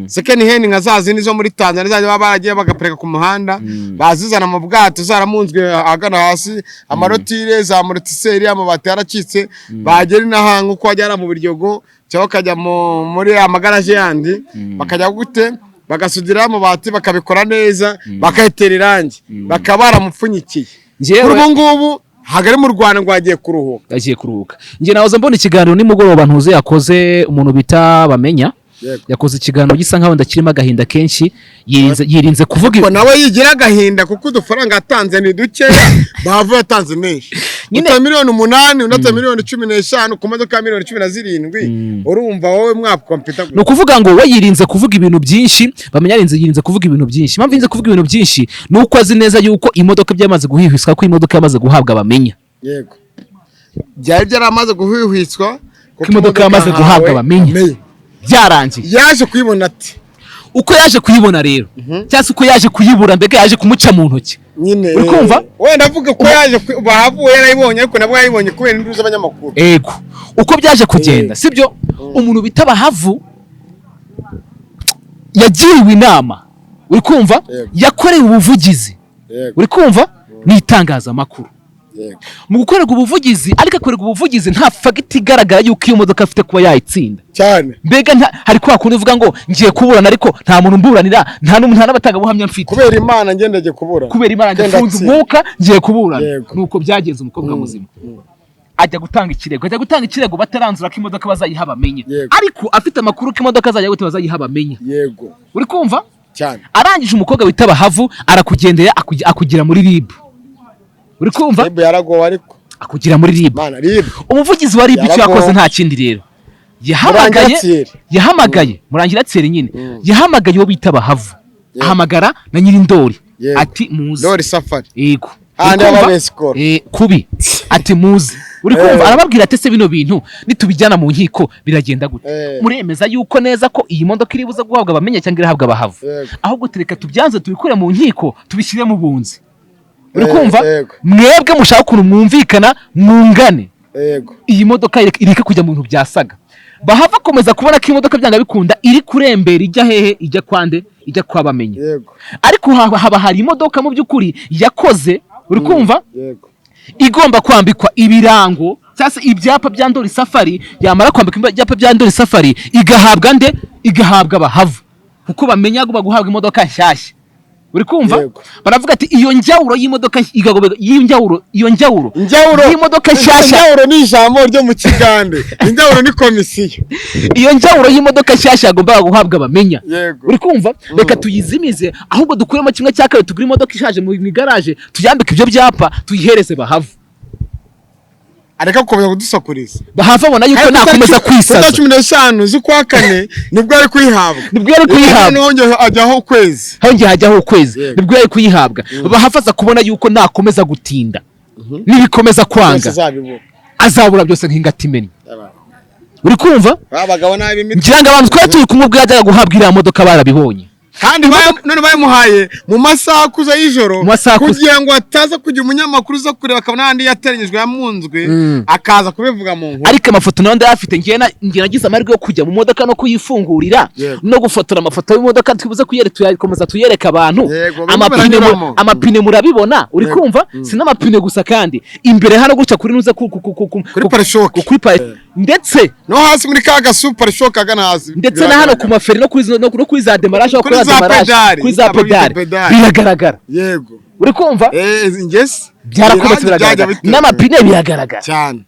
second hand, nka za zindi zo muri Tanzania zajya baba baragiye bagaparika ku muhanda, bazizana mu bwato zaramunzwe ahagana hasi, amarotire za amortisseur, amabati yaracitse, bagera inaha nk'uko wajya mu Biryogo cyangwa bakajya muri amagaraje yandi, bakajya gute, bagasudira amabati, bakabikora neza, bakayitera irangi, bakaba baramupfunyikiye. Njyewe Kuri ubu ngubu ntabwo ari mu Rwanda, ngo yagiye kuruhuka. Yagiye kuruhuka. Njye nahoze mbona ikiganiro nimugoroba ntuze yakoze, umuntu bita Bamenya. Yakoze ikiganiro gisa nkaho ndakirimo agahinda kenshi, yirinze kuvuga. Ko nawe yigira agahinda kuko udufaranga yatanze ni dukeya, Bahavu yatanze menshi. Uta miliyoni 8, unata miliyoni 15 ku modoka ya miliyoni 17, urumva wowe mwakompita? Ni ukuvuga ngo we yirinze kuvuga ibintu byinshi, Bamenya yirinze kuvuga ibintu byinshi. Impamvu yirinze kuvuga ibintu byinshi ni uko azi neza yuko imodoka byamaze guhwihwiswa ko imodoka yamaze guhabwa Bamenya. Yego, byari byaramaze guhwihwiswa. Ko imodoka yamaze guhabwa Bamenya, byarangiye. Yaje kuyibona ati? Uko yaje kuyibona rero, cyangwa se uko yaje kuyibura, mbega yaje kumuca mu ntoki. Nyine. Uri kumva? Wenda avuga ko yaje Bahavu yarayibonye, ariko nabwo yayibonye kubera induru z'abanyamakuru. Ego, uko byaje kugenda sibyo, umuntu bita Bahavu yagiriwe inama, uri kumva? Yego. Yakorewe ubuvugizi. Uri kumva, n'itangazamakuru. Mu gukorerwa ubuvugizi, ariko akorerwa ubuvugizi nta fact igaragara yuko iyo modoka afite kuba yayitsinda. Mbega hari kwa kundi uvuga ngo ngiye kuburana ariko nta muntu mburanira, nta n'abatangabuhamya mfite. Kubera Imana ngendege kubura. Kubera Imana Genda ndafunze tsinda. umwuka, ngiye kuburana. Nuko byagenze, umukobwa muzima. Ajya gutanga ikirego, ajya gutanga ikirego bataranzura ko imodoka bazayiha Bamenya. Ariko afite amakuru ko imodoka azajya gute, bazayiha Bamenya. Uri kumva? Cyane. Arangije, umukobwa wita Bahavu arakugendera, akugira muri RIB. Uri kumva? RIB yaragowe ariko. Akugira muri RIB. Mana, RIB. Umuvugizi wa RIB icyo Yaragowe. yakoze nta kindi rero, yahamagaye Murangira Thierry. Yahamagaye Murangira Thierry nyine, yahamagaye uwo bita Bahavu, ahamagara na Nyirindori, ati muze. Ndori Safari. Yego. Handi Uri kumva? aba escort. Kubi ati muze. Uri kumva? Arababwira ati: "Ese bino bintu nitubijyana mu nkiko biragenda gute? Muremeza yuko neza ko iyi modoka iri buze guhabwa Abamenya cyangwa irahabwa Abahavu? Ahubwo tureka tubyanze, tubikure mu nkiko, tubishyire mu bunzi." Uri kumva? Yego. "Mwebwe mushaka ukuntu mwumvikana, mwungane, iyi modoka ireke kujya mu bintu byasaga." Bahava akomeza kubona ko imodoka byanga bikunda iri kurembera ijya hehe? Ijya kwande? Ijya kwa Bamenya. Ariko haba hari imodoka mu by'ukuri yakoze, uri kumva, Yego. igomba kwambikwa ibirango cyangwa se ibyapa bya Ndori Safari. Yamara kwambikwa ibyapa bya Ndori Safari, igahabwa nde? Igahabwa Bahavu, kuko bamenya agomba guhabwa imodoka nshyashya. Uri kumva? Yego. Baravuga ati iyo njyawuro y'imodoka y'injyawuro, iyo njyawuro Injyawuro. y'imodoka nshyashya. Injyawuro ni ijambo ryo mu Kigande, injyawuro ni komisiyo. Iyo njyawuro y'imodoka nshyashya yagombaga guhabwa Bamenya, uri kumva, reka tuyizimize, ahubwo dukuremo kimwe cya kabiri, tugure imodoka ishaje mu igaraje, tuyambike ibyo byapa, tuyihereze Bahavu. Areka gukomeza kudusakuriza. Bahava abona yuko Kandi nakomeza kwisaza. Tariki 15 z'ukwa kane nibwo ari kuyihabwa. Nibwo yari kuyihabwa. Noneho hongeye hajyaho ukwezi. Hongeye hajyaho ukwezi. Nibwo yari kuyihabwa. Bahava aza kubona yuko nakomeza gutinda, nibikomeza Byose kwanga, azabibura. azabura byose nk'ingata imennye. Uri kumva? Abagabo nabi imitwe. Ngira ngo abantu twari turi kumwe ubwo yajyaga guhabwa iriya modoka barabibonye. Kandi none bayimuhaye mu masaha akuze y'ijoro, Mu masaha akuze. kugira ngo ataza kugira umunyamakuru uza kureba akabona n'andi yateranyijwe, yamunzwe, akaza kubivuga mu nkuru. Ariko amafoto nayo ndayafite. Ngiye nagize amahirwe yo kujya mu modoka no kuyifungurira no gufotora amafoto y'imodoka. Twibuze kuyereka, tuyakomeza tuyereka abantu. Yego, birimo Amapine biranyuramo. Amapine murabibona, uri kumva? Si n'amapine gusa kandi, imbere hano gutya kuri nuza Kuri pare-choc. Kuri pare ndetse No hasi muri ka gasu pare-choc agana hasi. Ndetse na hano ku maferi no kuri no kuri za démarrage aho Kuri kuri za démarrage, pédale, kuri za abo bita pédale, pédale. biragaragara. Uri kumva? Ingesi. Byarakometse, Irangi biragaragara. byajya biterwa. N'amapine biragaragara. Cyane.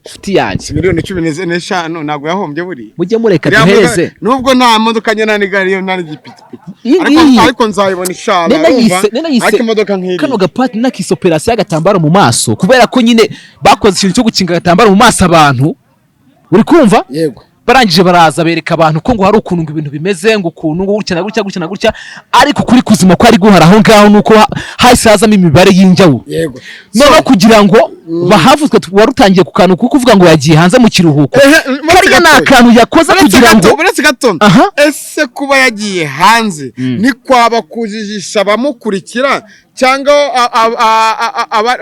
Inshuti yanjye. Miliyoni 15 ntabwo yahombye buriya. Mujye mureka Iriya duhereze. Nubwo nta modoka njye, nta n'igare, iyo nta n'igipikipiki, Iyi ariko ngiyi. ariko nzayibona inshallah. Nena urumva? yise, nena yise Ariko imodoka nk'iri kano gapati nakise operasiyo y'agatambaro mu maso, kubera ko nyine bakoze ikintu cyo gukinga agatambaro mu maso abantu. Uri kumva? Yego. Barangije baraza bereka abantu ko ngo hari ukuntu ngo ibintu bimeze, ngo ukuntu ngo gutya na gutya, gutya na gutya, ariko kuri kuzima ko ari guhara aho ngaho nuko hahise hazamo imibare y'injyawuro. Noneho kugira ngo bahavuzwe, wari utangiye ku kantu ko kuvuga ngo yagiye hanze mu kiruhuko. Ehe, uretse Kariya ni gato. akantu yakoze Uretse kugira gato, ngo uretse gato. Ese kuba yagiye hanze ni kwaba kujijisha abamukurikira cyangwa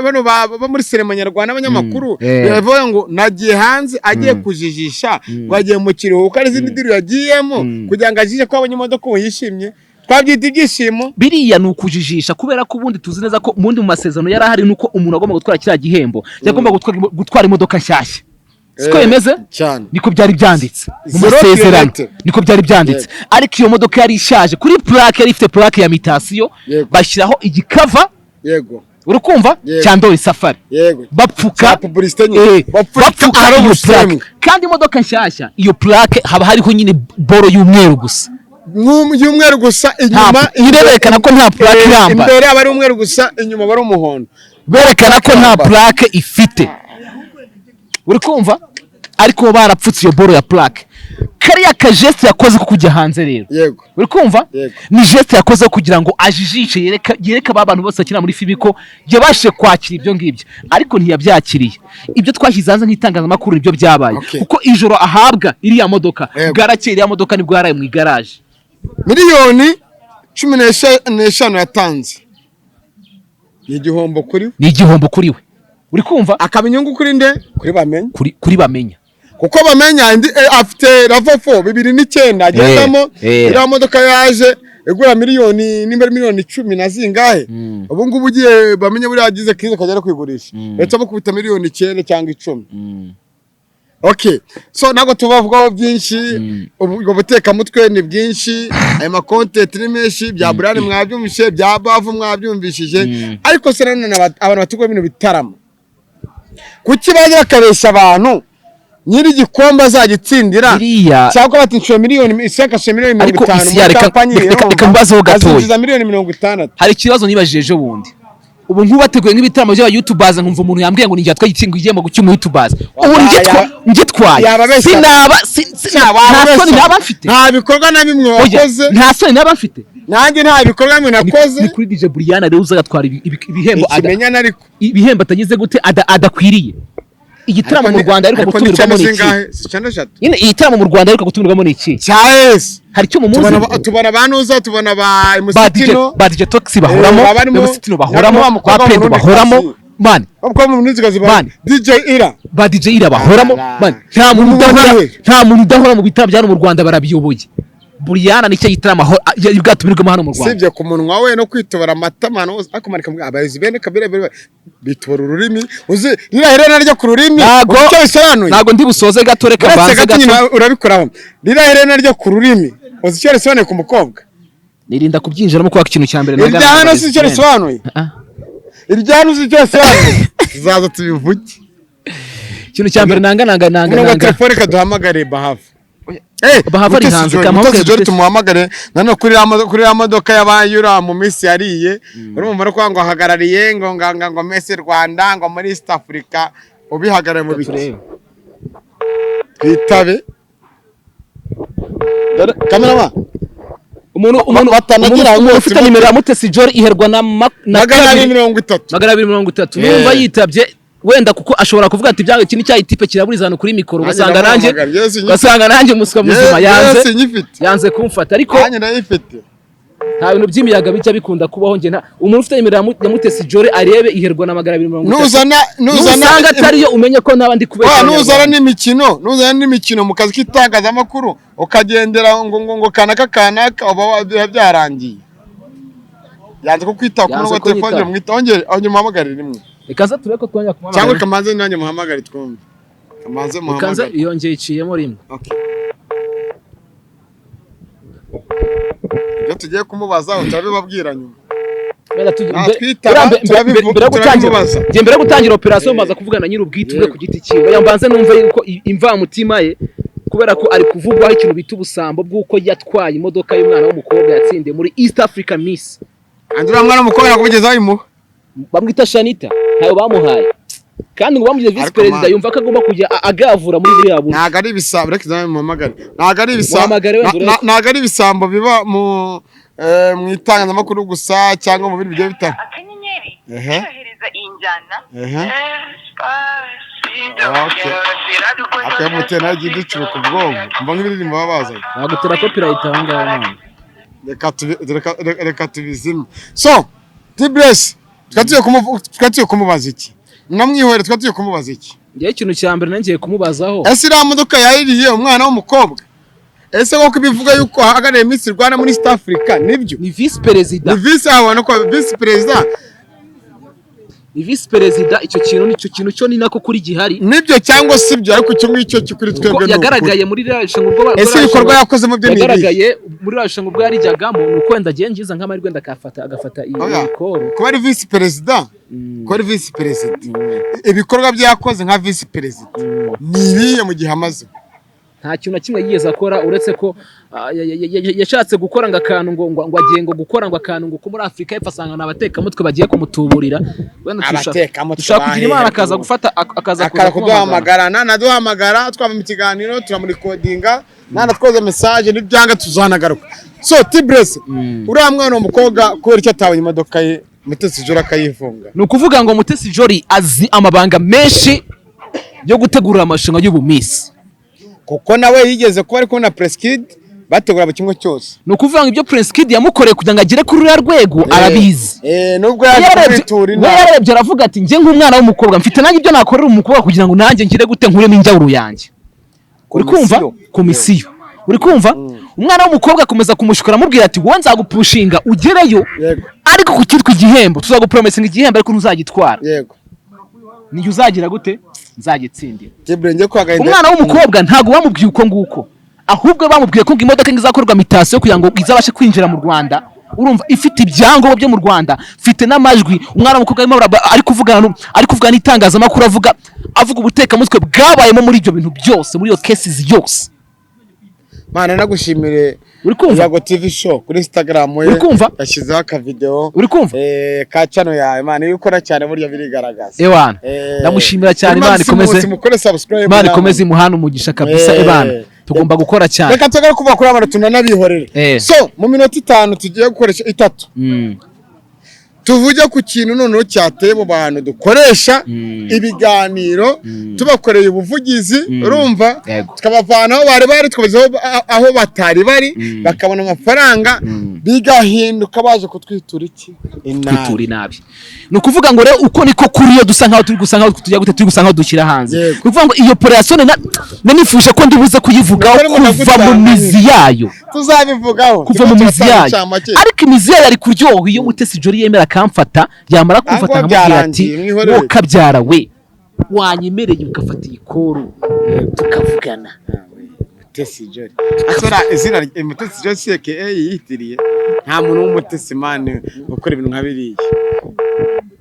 bano bo muri sinema nyarwanda, abanyamakuru, biravuga ngo nagiye hanze, agiye kujijisha ngo agiye mu kiruhuko, ari izindi deal yagiyemo kugira ngo ajije ko abonye imodoka ubu yishimye, twabyita ibyishimo? Biriya ni ukujijisha, kubera ko ubundi tuzi neza ko ubundi mu masezerano yari ahari nuko umuntu agomba gutwara kiriya gihembo yagomba gutwara imodoka nshyashya, siko bimeze? Cyane. Niko byari byanditse mu Zero masezerano. kilometer. Niko byari byanditse, ariko iyo modoka yari ishaje. Kuri plaque yari ifite plaque ya mutation, bashyiraho igikava, uri kumva, Yego. cya Ndori Safari, bapfuka Cya publicité nyine. Bapfuka bapfuka ahari iyo ubusembwa. plaque. Kandi imodoka nshyashya, iyo plaque haba hariho nyine boro y'umweru gusa. Y'umweru gusa inyuma. Nyine berekana ko nta plaque iramba. Imbere aba ari umweru gusa, inyuma aba ari umuhondo. Berekana ko nta Iramba. plaque ifite, uri kumva? Ariko bo barapfutse iyo boro ya plaque. Kariya kageste yakoze ko kujya hanze rero, uri kumva, Yego. ni geste yakoze kugira ngo ajijishe, yereke ba bantu bose bakina muri filimi ko yabashije kwakira ibyo ngibyo, ariko ntiyabyakiriye. Ibyo twashyize hanze nk'itangazamakuru nibyo byabaye, kuko ijoro ahabwa iriya modoka, bwarakeye iriya modoka nibwo yaraye mu igaraje. Miliyoni 15 yatanze ni igihombo kuri we. Ni igihombo kuri we, uri kumva? Akaba inyungu kuri nde? Kuri Bamenya. Kuri Bamenya. Kuko Bamenya indi afite RAV4 2009 agendamo. Iriya modoka yaje igura miliyoni, nimba ari miliyoni 10 na zingahe. Ubu ngubu ugiye Bamenya buriya agize crise akajya no kuyigurisha, ndetse amukubita miliyoni 9 cyangwa 10. Okay, so ntabwo tubavugaho byinshi. Ubwo butekamutwe ni bwinshi, ayo macontent ni menshi, bya Burani mwabyumvise, bya Bavu mwabyumvishije. Ariko se nanone abantu bategura bino bitaramo Kuki bajya bakabeshya abantu nyiri igikombe azagitsindira? Biriya Cyangwa bati nshoye miliyoni, Isiyaka ashoye miliyoni mirongo Ariko itanu Isiya, muri company, reka mbazeho gatoya. azinjiza miliyoni 60. Hari ikibazo nibajije ejo bundi. Ubu nk'ubateguye nk'ibitaramo by'aba youtubers, nkumva umuntu yambwiye ngo ninjye watwaye igihembo cy'umu youtubers, ubu ngitwaye Yababeshya. sinaba nta soni naba mfite. Nta bikorwa na bimwe Oya, wakoze. nta soni naba mfite. Nanjye nta bikorwa bimwe nakoze. Ni kuri DJ Brian rero uzagatwara ibihembo Ikimenyane ariko. Ibihembo atagize gute, adakwiriye. Igitaramo mu Rwanda ariko Ariko ni gutumirwamo ni iki? zingahe? Si channel 3? Nyine igitaramo mu Rwanda ariko gutumirwamo ni iki? Cya esi. Hari icyo mu munsi Tubona ba Nuza, tubona ba ba DJ Musitino. Ba DJ Toxi bahoramo, Baba barimo- ba Musitino bahoramo, wa mukobwa ba Pendo w'Umurundi bahoramo kazi. man. Ubwo mu Murundikazi ba Man. DJ Ira. Ba DJ Ira bahoramo. Ah, Man, nta muntu Umuntu udahora, we. nta muntu udahora mu bitaramo bya hano mu Rwanda barabiyoboye. Brian nicyo gitaramo aho yari bwatumirwamo hano mu Rwanda. Usibye ku munwa we no kwitobora amatama no akumanika abayobozi bene kabira bitobora ururimi, uzi ririya herena ryo ku rurimi? Ntago Uzi icyo bisobanuye? Ntago ndi busoze gato, reka Uretse mbanze gato nyine gato. urabikoraho. Ririya herena ryo ku rurimi, uzi icyo risobanuye ku mukobwa? Nirinda kubyinjiramo kubera ko ikintu cya mbere Irya hano si icyo risobanuye? Ah. Irya hano si icyo risobanuye? Tuzaza tubivuge. Ikintu cya mbere nanga nanga nanga Nubwo nanga telefone, kaduhamagare Bahava. Bahava ari Mutesi hanze, Jolly, kamuhamagare. Mutesi Jolly. Mutesi. Tumuhamagare nanone kuri ya modoka y'abayura mu minsi yariye. Urumva no kuvuga ngo ahagarariye ngo Miss Rwanda ngo muri East Africa, ubihagarariye mu biki? Turebe. Twitabe. Dore cameraman. Umuntu Batanagira umuntu rwose ufite nimero ya Mutesi Jolly iherwa na magana abiri kabiri mirongo itatu. 230. Yeah. Numva yitabye wenda, kuko ashobora kuvuga ati byanga iki ni cya itipe kiraburiza hano kuri mikoro, Nanjye ugasanga nanjye ndamuhamagara. Yes, nyifite. ugasanga nanjye umuswa muzima yanze Yes, nyifite. yanze kumfata, ariko Nanjye ndayifite. Nta bintu by'imiyaga bijya bikunda kubaho. Njye nta umuntu ufite nimero ya Mutesi Jolly arebe iherwa na 230. Nuzana Nusanga atariyo, umenye ko naba ndi kubeshya Wa, nuzana Abanyarwanda. n'imikino mu kazi k'itangazamakuru, ukagendera ngo kanaka kanaka, uba biba byarangiye. Yanze ko kwita ku Yanze murongo wa telefone. kunyitaba. Mwita, ongere ongere umuhamagare rimwe. Reka nza turebe ko twongera Cyangwa kumuhamagara. reka mbanze nanjye muhamagare twumve. Kamanze Reka nza muhamagare. yongeye iciyemo rimwe. Okay. Ibyo tugiye kumubaza turabibabwira nyuma. Wenda Natwitaba, mbere yo gutangira turabimubaza. Njye mbere yo gutangira operation mbaza kuvugana na nyir'ubwite ubwe ku giti cyiwe. Oya, mbanze numve yuko imvamutima ye, kubera ko ari kuvugwaho ikintu bita ubusambo bw'uko yatwaye imodoka y'umwana w'umukobwa yatsindiye muri East Africa Miss. Andi uriya mwana w'umukobwa nakugezaho imuha. Bamwita Shanita, ntayo bamuhaye, kandi ngo bamugize visi Ariko perezida, man. yumva ko agomba kujya agavura muri buriya buryo. Ntabwo ari ibisambo, reka izame muhamagare. Ntabwo ari ibisambo. Muhamagare wenda urebe. Ntabwo ari ibisambo biba mu itangazamakuru gusa cyangwa mu bindi bigiye bitandukanye. Akanyenyeri Ehe. cyohereza iyi njyana. Ehe. Okay. Akayamutera nayo igiye iducuruka ubwonko. Mva nk'ibiririmbo baba bazanye. Bagutera copyright aho ngaho none. Reka tubizimye. So, Tibress, twari tugiye kumubaza iki? Namwihorere, twari tugiye kumubaza iki? Njyewe ikintu cya mbere nangiye kumubazaho. Ese iriya modoka yayiriye umwana w'umukobwa? Ese koko ibivuga yuko ahagarariye Miss Rwanda muri East Africa nibyo? Ni visi perezida. Ni visi, abona ko visi perezida. Ni visi perezida. Icyo kintu nicyo kintu cyo ni nako kuri gihari. Nibyo cyangwa si byo, ariko icyo ngicyo cyo kuri Ubwo twebwe ni ukuri. Yagaragaye muri ririya rushanwa ubwo Ese ibikorwa yakozemo byo ni ibihe? Yagaragaye muri ririya rushanwa ubwo yarijyagamo, ni uko wenda agiye ngiza nk'amahirwe wenda agafata iyi Oya, koro. Kuba ari visi perezida, ibikorwa bye yakoze nka visi perezida ni ibihe mu gihe amaze? Nta kintu na kimwe yigeze akora, uretse ko yashatse gukora ngo akantu ngo agiye ngo gukora ngo akantu ngo ko muri Afurika y'Epfo, asanga ni abatekamutwe bagiye kumutuburira. Wenda Abatekamutwe dushaka kugira Imana akaza bahehe. gufata akaza kuza Akara kuduhamagara. kuduhamagara, nanaduhamagara twava mu kiganiro turamurecordinga, nanatwoza message nibyanga tuzanagaruka. So Tibress, uriya mwana w'umukobwa kubera icyo atabonye imodoka ye, Mutesi Jolly akayifunga? Ni ukuvuga ngo Mutesi Jolly azi amabanga menshi yo gutegura amarushanwa y'ubumisi. Kuko nawe yigeze kuba ari kumwe na Prince Kid bategura buri kimwe cyose. Ni ukuvuga ngo ibyo Prince Kid yamukoreye kugira ngo agere kuri ruriya rwego arabizi. Nubwo yaje kumwitura We inabi. Yararebye aravuga ati: "Njye nk'umwana w'umukobwa mfite nanjye ibyo nakorera umukobwa kugira ngo nanjye ngire gute, nkuremo injyawuro yanjye." Uri kumva? Komisiyo. Komisiyo, uri kumva? Umwana w'umukobwa akomeza kumushukura, amubwira ati: "Wowe nzagupushinga ugereyo, ariko ku cyitwa igihembo tuzagupromisinga igihembo, ariko ntuzagitwara, niyo uzagira gute, nzagitsindira." Tibre, njye kwa gahinda. Umwana w'umukobwa ntabwo bamubwiye uko nguko, ahubwo bamubwiye ko ngo imodoka izakorwa mutation kugira ngo izabashe kwinjira mu Rwanda. Urumva, ifite ibyangombwa byo mu Rwanda, mfite n'amajwi. Umwana w'umukobwa arimo ari kuvugana n'itangazamakuru, avuga ubutekamutwe bwabayemo muri ibyo bintu byose, muri iyo cases yose. Mana, nagushimire. Uri kumva? Yago TV Show kuri Instagram ye Uri kumva? yashyizeho akavideo Uri kumva? Ka channel yawe. Mana, iyo ukora cyane burya birigaragaza. Ewana, ndamushimira cyane. Kuri Imana Maximus, ikomeze mukore subscribe. Imana Namwe. ikomeze imuhane umugisha kabisa. Ebana, tugomba gukora cyane. Reka tugare kuva kuri abantu tunanabihorere. So mu minota 5 tugiye gukoresha, 3, tuvuge ku kintu noneho cyateye mu bantu dukoresha ibiganiro, tubakoreye ubuvugizi, urumva, tukabavana aho bari bari, tukabageza aho batari bari, bakabona amafaranga, bigahinduka baje kutwitura iki? Inabi. Kwitura inabi. Ni ukuvuga ngo rero uko niko kuri iyo dusa nkaho turi gusa nkaho tujya gute, turi gusa nkaho dushyira hanze. Ni ukuvuga ngo iyo operation na nifuje ko ndibuze kuyivugaho Nukuri umuntu kuva mu agutanga mizi yayo. Tuzabivugaho. Kuva mu mizi Turatanga yayo. incamake. Ariko imizi yayo ari kuryoha iyo Mutesi Jolly yemera akamfata, yamara kumfata Ntabwo nkamubwira ati: byarangiye, mwihorere. "Wowe kabyara we, wanyemereye ugafata iyi call tukavugana?" Mutesi Jolly asora izina Mutesi Jolly si aka yitiriye. Nta muntu w'umutesi, man, ukora ibintu nka biriya.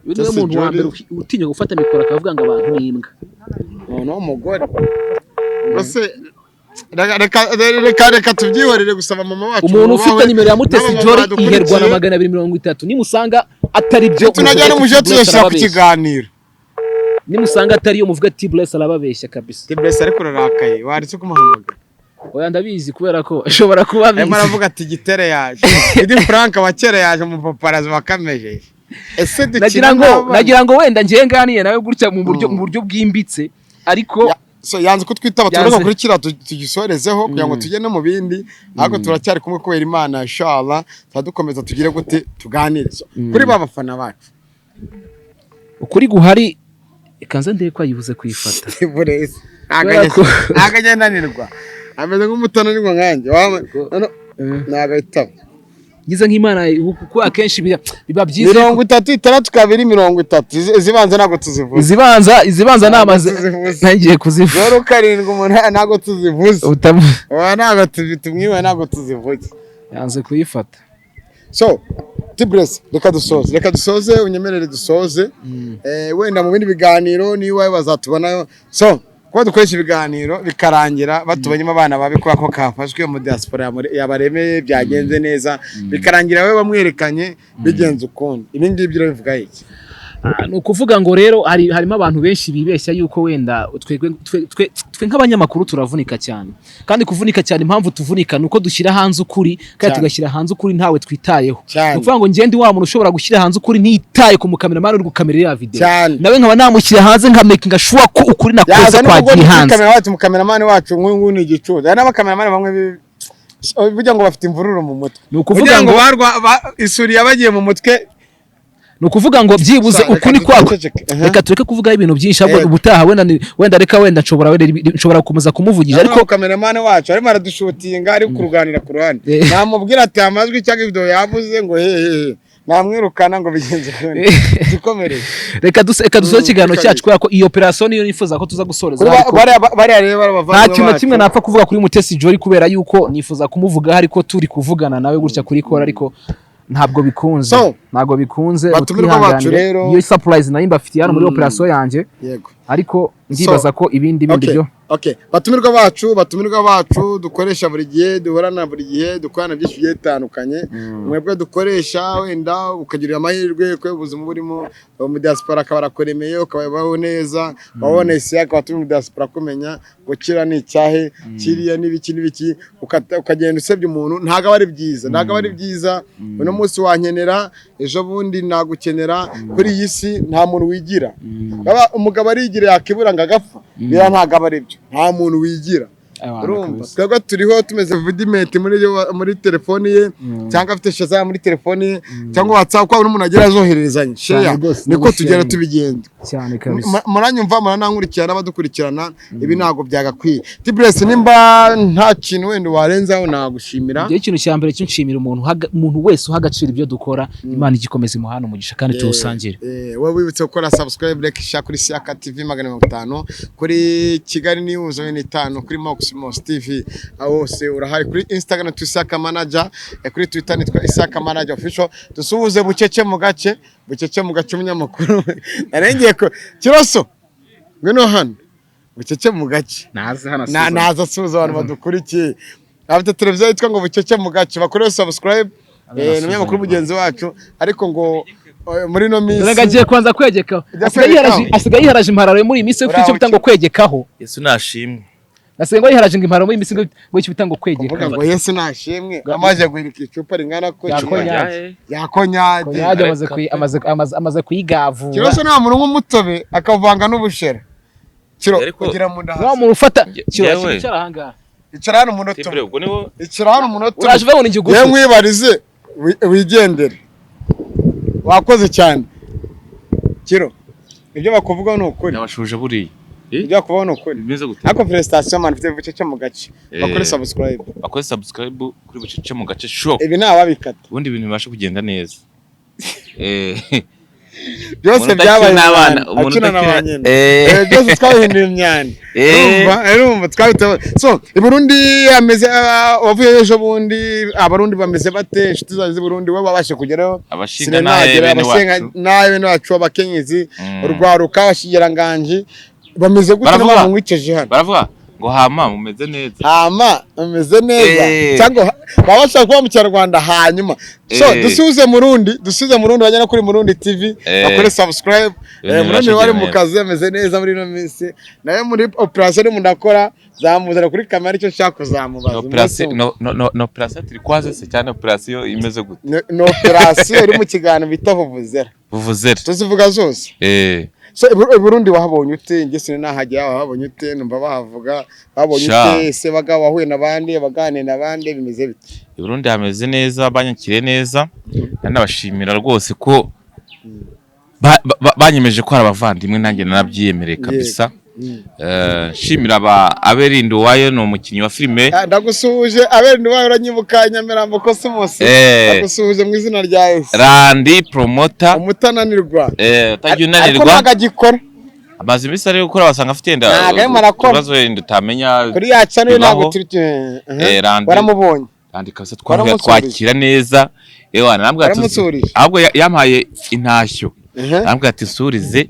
Uyu niwe Mutesi muntu wa Jolly. mbere utinya gufata mikoro akavuga ngo abantu ni imbwa. Umuntu w'umugore ubwo reka tubyihorere gusa mama wacu Umuntu ufite bubahwe, nimero ya Mutesi n'abamama Jolly badukurikiye. iherwa na 230. Nimusanga atari byo, Tunajya no muvuge mu ati byo tuzashyira ku arababeshya. kiganiro. Nimusanga atari yo, muvuge ati Bless arababeshya kabisa. Tibresi, ariko urarakaye, waretse kumuhamagara. Oya, ndabizi kubera ko ashobora kuba Arimo abizi. aravuga ati gitere yaje, Idi Frank wa kera yaje, umupaparazi wakamejeje. Ese dukina Nagira ngo n'abana? Nagira ngo wenda ngiye nganiye nawe gutya mu buryo bwimbitse, ariko So yanze kutwitaba. Yanze. Turaza kuri kiriya tugisorezeho kugira ngo tujye no mu bindi, ariko turacyari kumwe kubera Imana, inshallah turadukomeza tugire gute, tuganire. So, kuri ba bafana bacu. Ukuri guhari, reka nze ndebe ko ayibuze kuyifata. Tiburesi Kubera ko- ntabwo agenda ananirwa, ameze nk'umutananirwa nkanjye. Ntabwo ahitaba. Ngize nk'Imana, kuko akenshi biba byiza. 30, 6, 2, 30. Izibanza ntabwo tuzivuze. Izibanza Ntabwo namaze tuzivuze. ntangiye kuzivuga. 0, 7, 8 ntabwo tuzivuze. Oya, ntabwo tumwiwe, ntabwo tuzivuze. Yanze kuyifata. So Tibresi, reka dusoze, unyemerere dusoze. Wenda mu bindi biganiro niba bazatubonayo. So kuba dukoresha ibiganiro bikarangira batubonyemo abana babi kubera ko kafashwe mu diaspora yabaremeye, byagenze neza, bikarangira we bamwerekanye bigenze ukundi, ibi ngibi urabivuga iki? Ah, ni ukuvuga ngo rero harimo abantu benshi bibeshya yuko wenda twe nk'abanyamakuru turavunika cyane. Kandi kuvunika cyane, impamvu tuvunika ni uko dushyira hanze ukuri kandi tugashyira hanze ukuri ntawe twitayeho. Ni ukuvuga ngo ngende wa muntu ushobora gushyira hanze ukuri ntitaye ku mukameramani uri gukamera iriya video, nawe nkaba namushyira hanze nka making sure ko ukuri nakoze Yaza n'ubwo kwagiye hanze. Kamera wacu, umukameramani wacu nk'uyu nguyu ni igicucu. Hari n'abakameramani bamwe burya ngo bafite imvururu mu mutwe. Ni ukuvuga Kugira ngo ngo isuri yabagiye mu mutwe. Ni ukuvuga ngo byibuze Sa, reka ukuri kwako duceceke. Aha. Reka tureke kuvugaho ibintu byinshi, ahubwo ubutaha wenda wenda reka wenda nshobora gukomeza kumuvugisha, ariko ariko kameramani wacu arimo aradushutinga, ari kuruganira ku ruhande. Namubwira ati amajwi cyangwa video yavuze ngo he he, namwirukana ngo bigenze ukundi gikomereye. Reka dusoze ikiganiro cyacu, kubera ko iyi operation niyo nifuza ko tuza gusoreza, ariko Bariya rero nta b'abavandimwe kintu na bacu. kimwe napfa kuvuga kuri Mutesi Jolly, kubera yuko nifuza kumuvugaho ariko turi kuvugana nawe gutya kuri call, ariko ntabwo bikunze. So, ntabwo bikunze. batumirwa bacu Mutwihanganire. rero. Iyo surprise nayo mbafitiye hano muri operation yanjye, Yego. ariko ndibaza ko ibindi bindi byo Okay. Batumirwa bacu dukoresha buri gihe, duhorana buri gihe, dukorana byinshi bigiye bitandukanye. Mwebwe dukoresha, wenda ukagirira amahirwe ko ubuzima burimo mu diaspora akaba arakuremeye, ukabaho neza, wabona isi akaba turi mu diaspora, kumenya gukira ni icyahe, kiriya n'ibiki n'ibiki, ukagenda usebya umuntu, ntabwo aba ari byiza, ntabwo aba ari byiza. Uno munsi wankenera, ejo bundi nagukenera. Kuri iyi si nta muntu wigira. Baba umugabo arigira yakibura ngo agapfa, biriya ntabwo aba ari byo. Nta muntu wigira. Abantu Urumva, kabisa. twebwe turiho tumeze vidimenti muri telefoni ye, cyangwa afite Shazam muri telefoni ye, cyangwa WhatsApp, kwa umuntu agera azohererezanya Cyane share, rwose, niko no tugenda gusharinga. tubigenza. Cyane kabisa. Muranyumva, muranankurikirana, abadukurikirana, ibi ntabwo byagakwiye. Tibresi, nimba nta kintu wenda warenzaho, nagushimira. Njyewe ikintu cya mbere cyo nshimira umuntu wese uha agaciro ibyo dukora. Imana igikomeza imuhana umugisha kandi tuwusangire. Wowe wibutse gukora subscribe, like, share kuri Siaka TV 550, kuri Kigali News 5 kuri Mox. Cosmos TV, aho hose urahari. Kuri Instagram tu Isaka Manager, kuri Twitter nitwa Isaka Manager Official. Dusuhuze bucece mu gace, bucece mu gace, umunyamakuru narengeye ko Kiroso, ngwino hano, bucece mu gace. Naze hano. Na naza asuhuza abantu badukurikiye. Afite televiziyo yitwa ngo Bucece mu gace, bakorewe subscribe. Ni umunyamakuru mugenzi wacu, ariko ngo muri ino minsi Agiye kubanza kwegekaho. Ajya Asigaye kwegekaho. Asigaye yiharaje impararo muri iyi minsi, ufite icyo bita ngo kwegekaho. Yesu nashimwe. Asigaye ngo yiharaje ngo impararo muri iyi minsi, ngo icyo bita ngo Kuvuga kwegekaho. ngo Yesu nashimwe, amaze guhirika icupa ringana ko Ya konyage. Ya konyage. Konyage amaze kuyigavura. Kiroso nta muntu unywa umutobe akavanga n'ubushera. Kiro Ariko- kugira mu nda Wa hasi. muntu ufata kiro Yewe. icara ahangaha. Icara hano umunota Timbere umwe. ubwo niwo. Icara hano umunota umwe. Uraje ubona igihugu. Yewe, nkwibarize wigendere. Wakoze cyane Kiro, ibyo bakuvuga ni ukuri. Nabashuje buriya. Ibyo bakuvuga ni ukuri. Bimeze gute? Ariko félicitations man, ufite Bucece mu gace. Bakore subscribe. Bakore subscribe kuri Bucece mu gace show. Ibi nta wabikata. Ubundi ibintu bibasha kugenda neza. Byose Umuntu byabaye udakina n'abana, imyanda. umuntu Akina na ba udakina- nyina. Byose twabihinduye imyanda. Urumva twabitewe. So i Burundi ameze, wavuye ejo bundi, Abarundi bameze bate? Inshuti zawe z'i Burundi, wowe babashe kugeraho? Abashinga nahe Sinagera bene abasenga wacu. nawe bene wacu abakenyezi, urwaruka, abashikiranganji bameze gute? Baravuga. N'abantu mwiceje hano. Baravuga ngo hama mumeze neza. Hama umeze neza. Cyangwa baba bashaka kuba mu Kinyarwanda hanyuma. So dusuhuze Murundi, dusuhuze Murundi, bajya no kuri Murundi TV, bakore subscribe. Ibintu Murundi bibasha wari mu kugenda. kazi, ameze neza muri ino minsi. Nawe muri operation urimo ndakora, zamuzana kuri kamera, icyo nshaka kuzamubaza. No operation, no operation turquoise se cyane, operation imeze gute? Ni operation iri mu kiganiro bita Vuvuzela. Vuvuzela. Tuzivuga zose. So i Burundi wahabonye ute? Njye sinahagera, wahabonye ute? Numva bahavuga, babonye Sha. ute se? Bagabo wahuye n'abandi, baganira n'abandi, bimeze bite? I Burundi hameze neza, banyakiriye neza. Nanabashimira rwose ko banyemeje ko hari abavandimwe, nanjye narabyiyemereye kabisa. Nshimira aba Aberinda Uwayo, ni umukinnyi wa filime. Ah, ndagusuhuje Aberinda Uwayo, uranyibuka, Nyamirambo Cosmos. Ndagusuhuje mu izina rya Yesu. Randi Promoter. Umutananirwa. Utajya Ariko unanirwa. ntabwo agikora. Amaze iminsi ari gukora, wasanga afite yenda Ntabwo arimo arakora. ibibazo wenda utamenya. Kuri ya channel ntabwo Bibaho. turi. Randi. Waramubonye? Randi kabisa twahuye, Waramusurije? twakira neza. Ewa, narambwira ati Waramusurije? Ahubwo yampaye intashyo. Arambwira ati: "Nsurize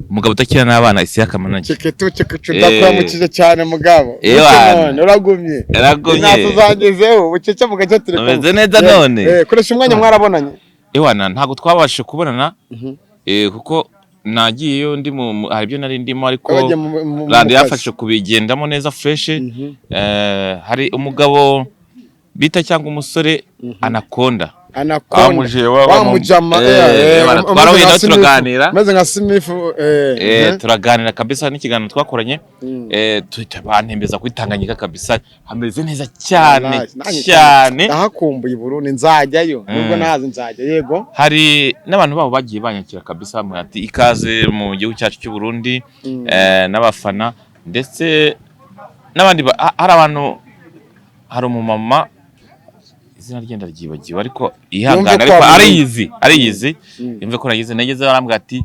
umugabo udakina n'abana, Isiyaka Manager." Cyeketu cyekecu, ndakuramukije cyane mugabo. Ewa. None uragumye? Yaragumye. Intashyo zangezeho, Bucece mu gace turi kumwe. Umeze neza none? Koresha umwanya, mwarabonanye? Ewana, ntabwo twabashije kubonana, kuko nagiyeyo ndi hari ibyo nari ndimo, ariko Wagiye mu Randi kazi. yafashe kubigendamo neza fresh. Hari umugabo bita cyangwa umusore Anaconda. Anaconda. Wamuje wa mujama. Twarahuye umeze nawe nka Smith. turaganira. Umeze nka Smith. Turaganira kabisa n'ikiganiro twakoranye, tuhita bantembeza kuri Tanganyika kabisa, hameze neza cyane. Nanjye Cyane. Ndahakumbuye i Burundi, nzajyayo nubwo ntazi, nzajya yego. Hari n'abantu babo bagiye banyakira kabisa, bambwira ati: "Ikaze mu gihugu cyacu cy'u Burundi." N'abafana ndetse n'abandi hari abantu, hari umumama, izina rye ndaryibagiwe, ariko yihangana. Yumve ko Ariko wamumenye. ariyizi, ariyizi. Yumve ko nagize nageze, arambwira ati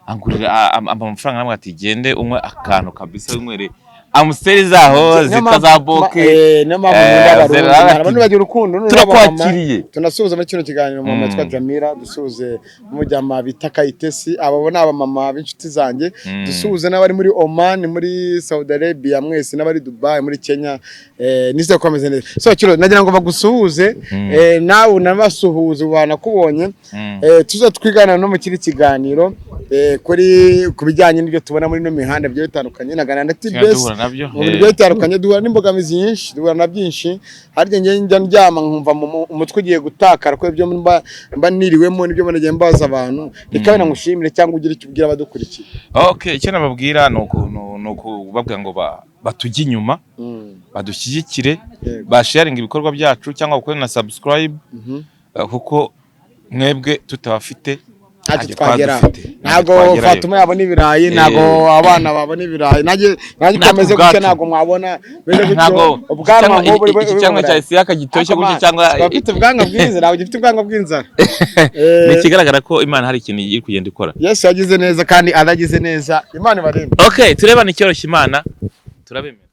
angurira ampa amafaranga, arambwira ati: "Gende unywe akantu kabisa, winywere Amstel zaho Niyo zitwa mpamvu- za boke." niyo mpamvu nkunda Abarundi. Zera ati, Abarundi bagira urukundo, noneho abamama. "Turakwakiriye." Tunasuhuza muri kino kiganiro mama witwa Jamila, dusuhuze umujyama bita Kayitesi, abo ni abamama b'inshuti zanjye. Dusuhuze n'abari muri Oman, muri Saudi Arabia mwese, n'abari Dubai, muri Kenya, nizeye ko bameze neza. So kiro nagira ngo bagusuhuze, nawe unabasuhuze banakubonye. Tuza twigana no mu kindi kiganiro, kuri ku bijyanye n'ibyo tubona muri ino mihanda bigiye bitandukanye, naganira na Tugenda T-Best duhura nabyo. mu buryo bitandukanye. Duhura n'imbogamizi nyinshi, duhura na byinshi. Harya njye njya ndyama nkumva umutwe ugiye gutakara ko ibyo mba niriwemo nibyo nagiye mbaza abantu. Reka wenda ngushimire cyangwa ugire icyo ubwira abadukurikiye. Okay, icyo nababwira ni ukuntu ni ukubabwira ngo batujye inyuma, badushyigikire, basharinga ibikorwa byacu cyangwa bakore na subscribe, kuko mwebwe tutabafite Ntacyo ntacyo twaba twageraho. dufite. Ntacyo Ntabwo twagerayo. Fatuma yabona ibirayi, ntabwo abana babona ibirayi, nanjye Natwe uko meze gutya ubwacu. ntabwo mwabona meze gutyo. Ntabwo Ubwanwa cyangwa nk'ubu iki cyangwa cya Isiyaka gitoshye gutya cyangwa Abafite ubwanwa bwiza, ntabwo gifite ubwanwa bw'inzara. Ni ikigaragara ko Imana hari ikintu iri kugenda ikora. Yesu yagize neza kandi anagize neza, Imana ibarinde. Okay, turebane icyoroshye, Imana turabemera.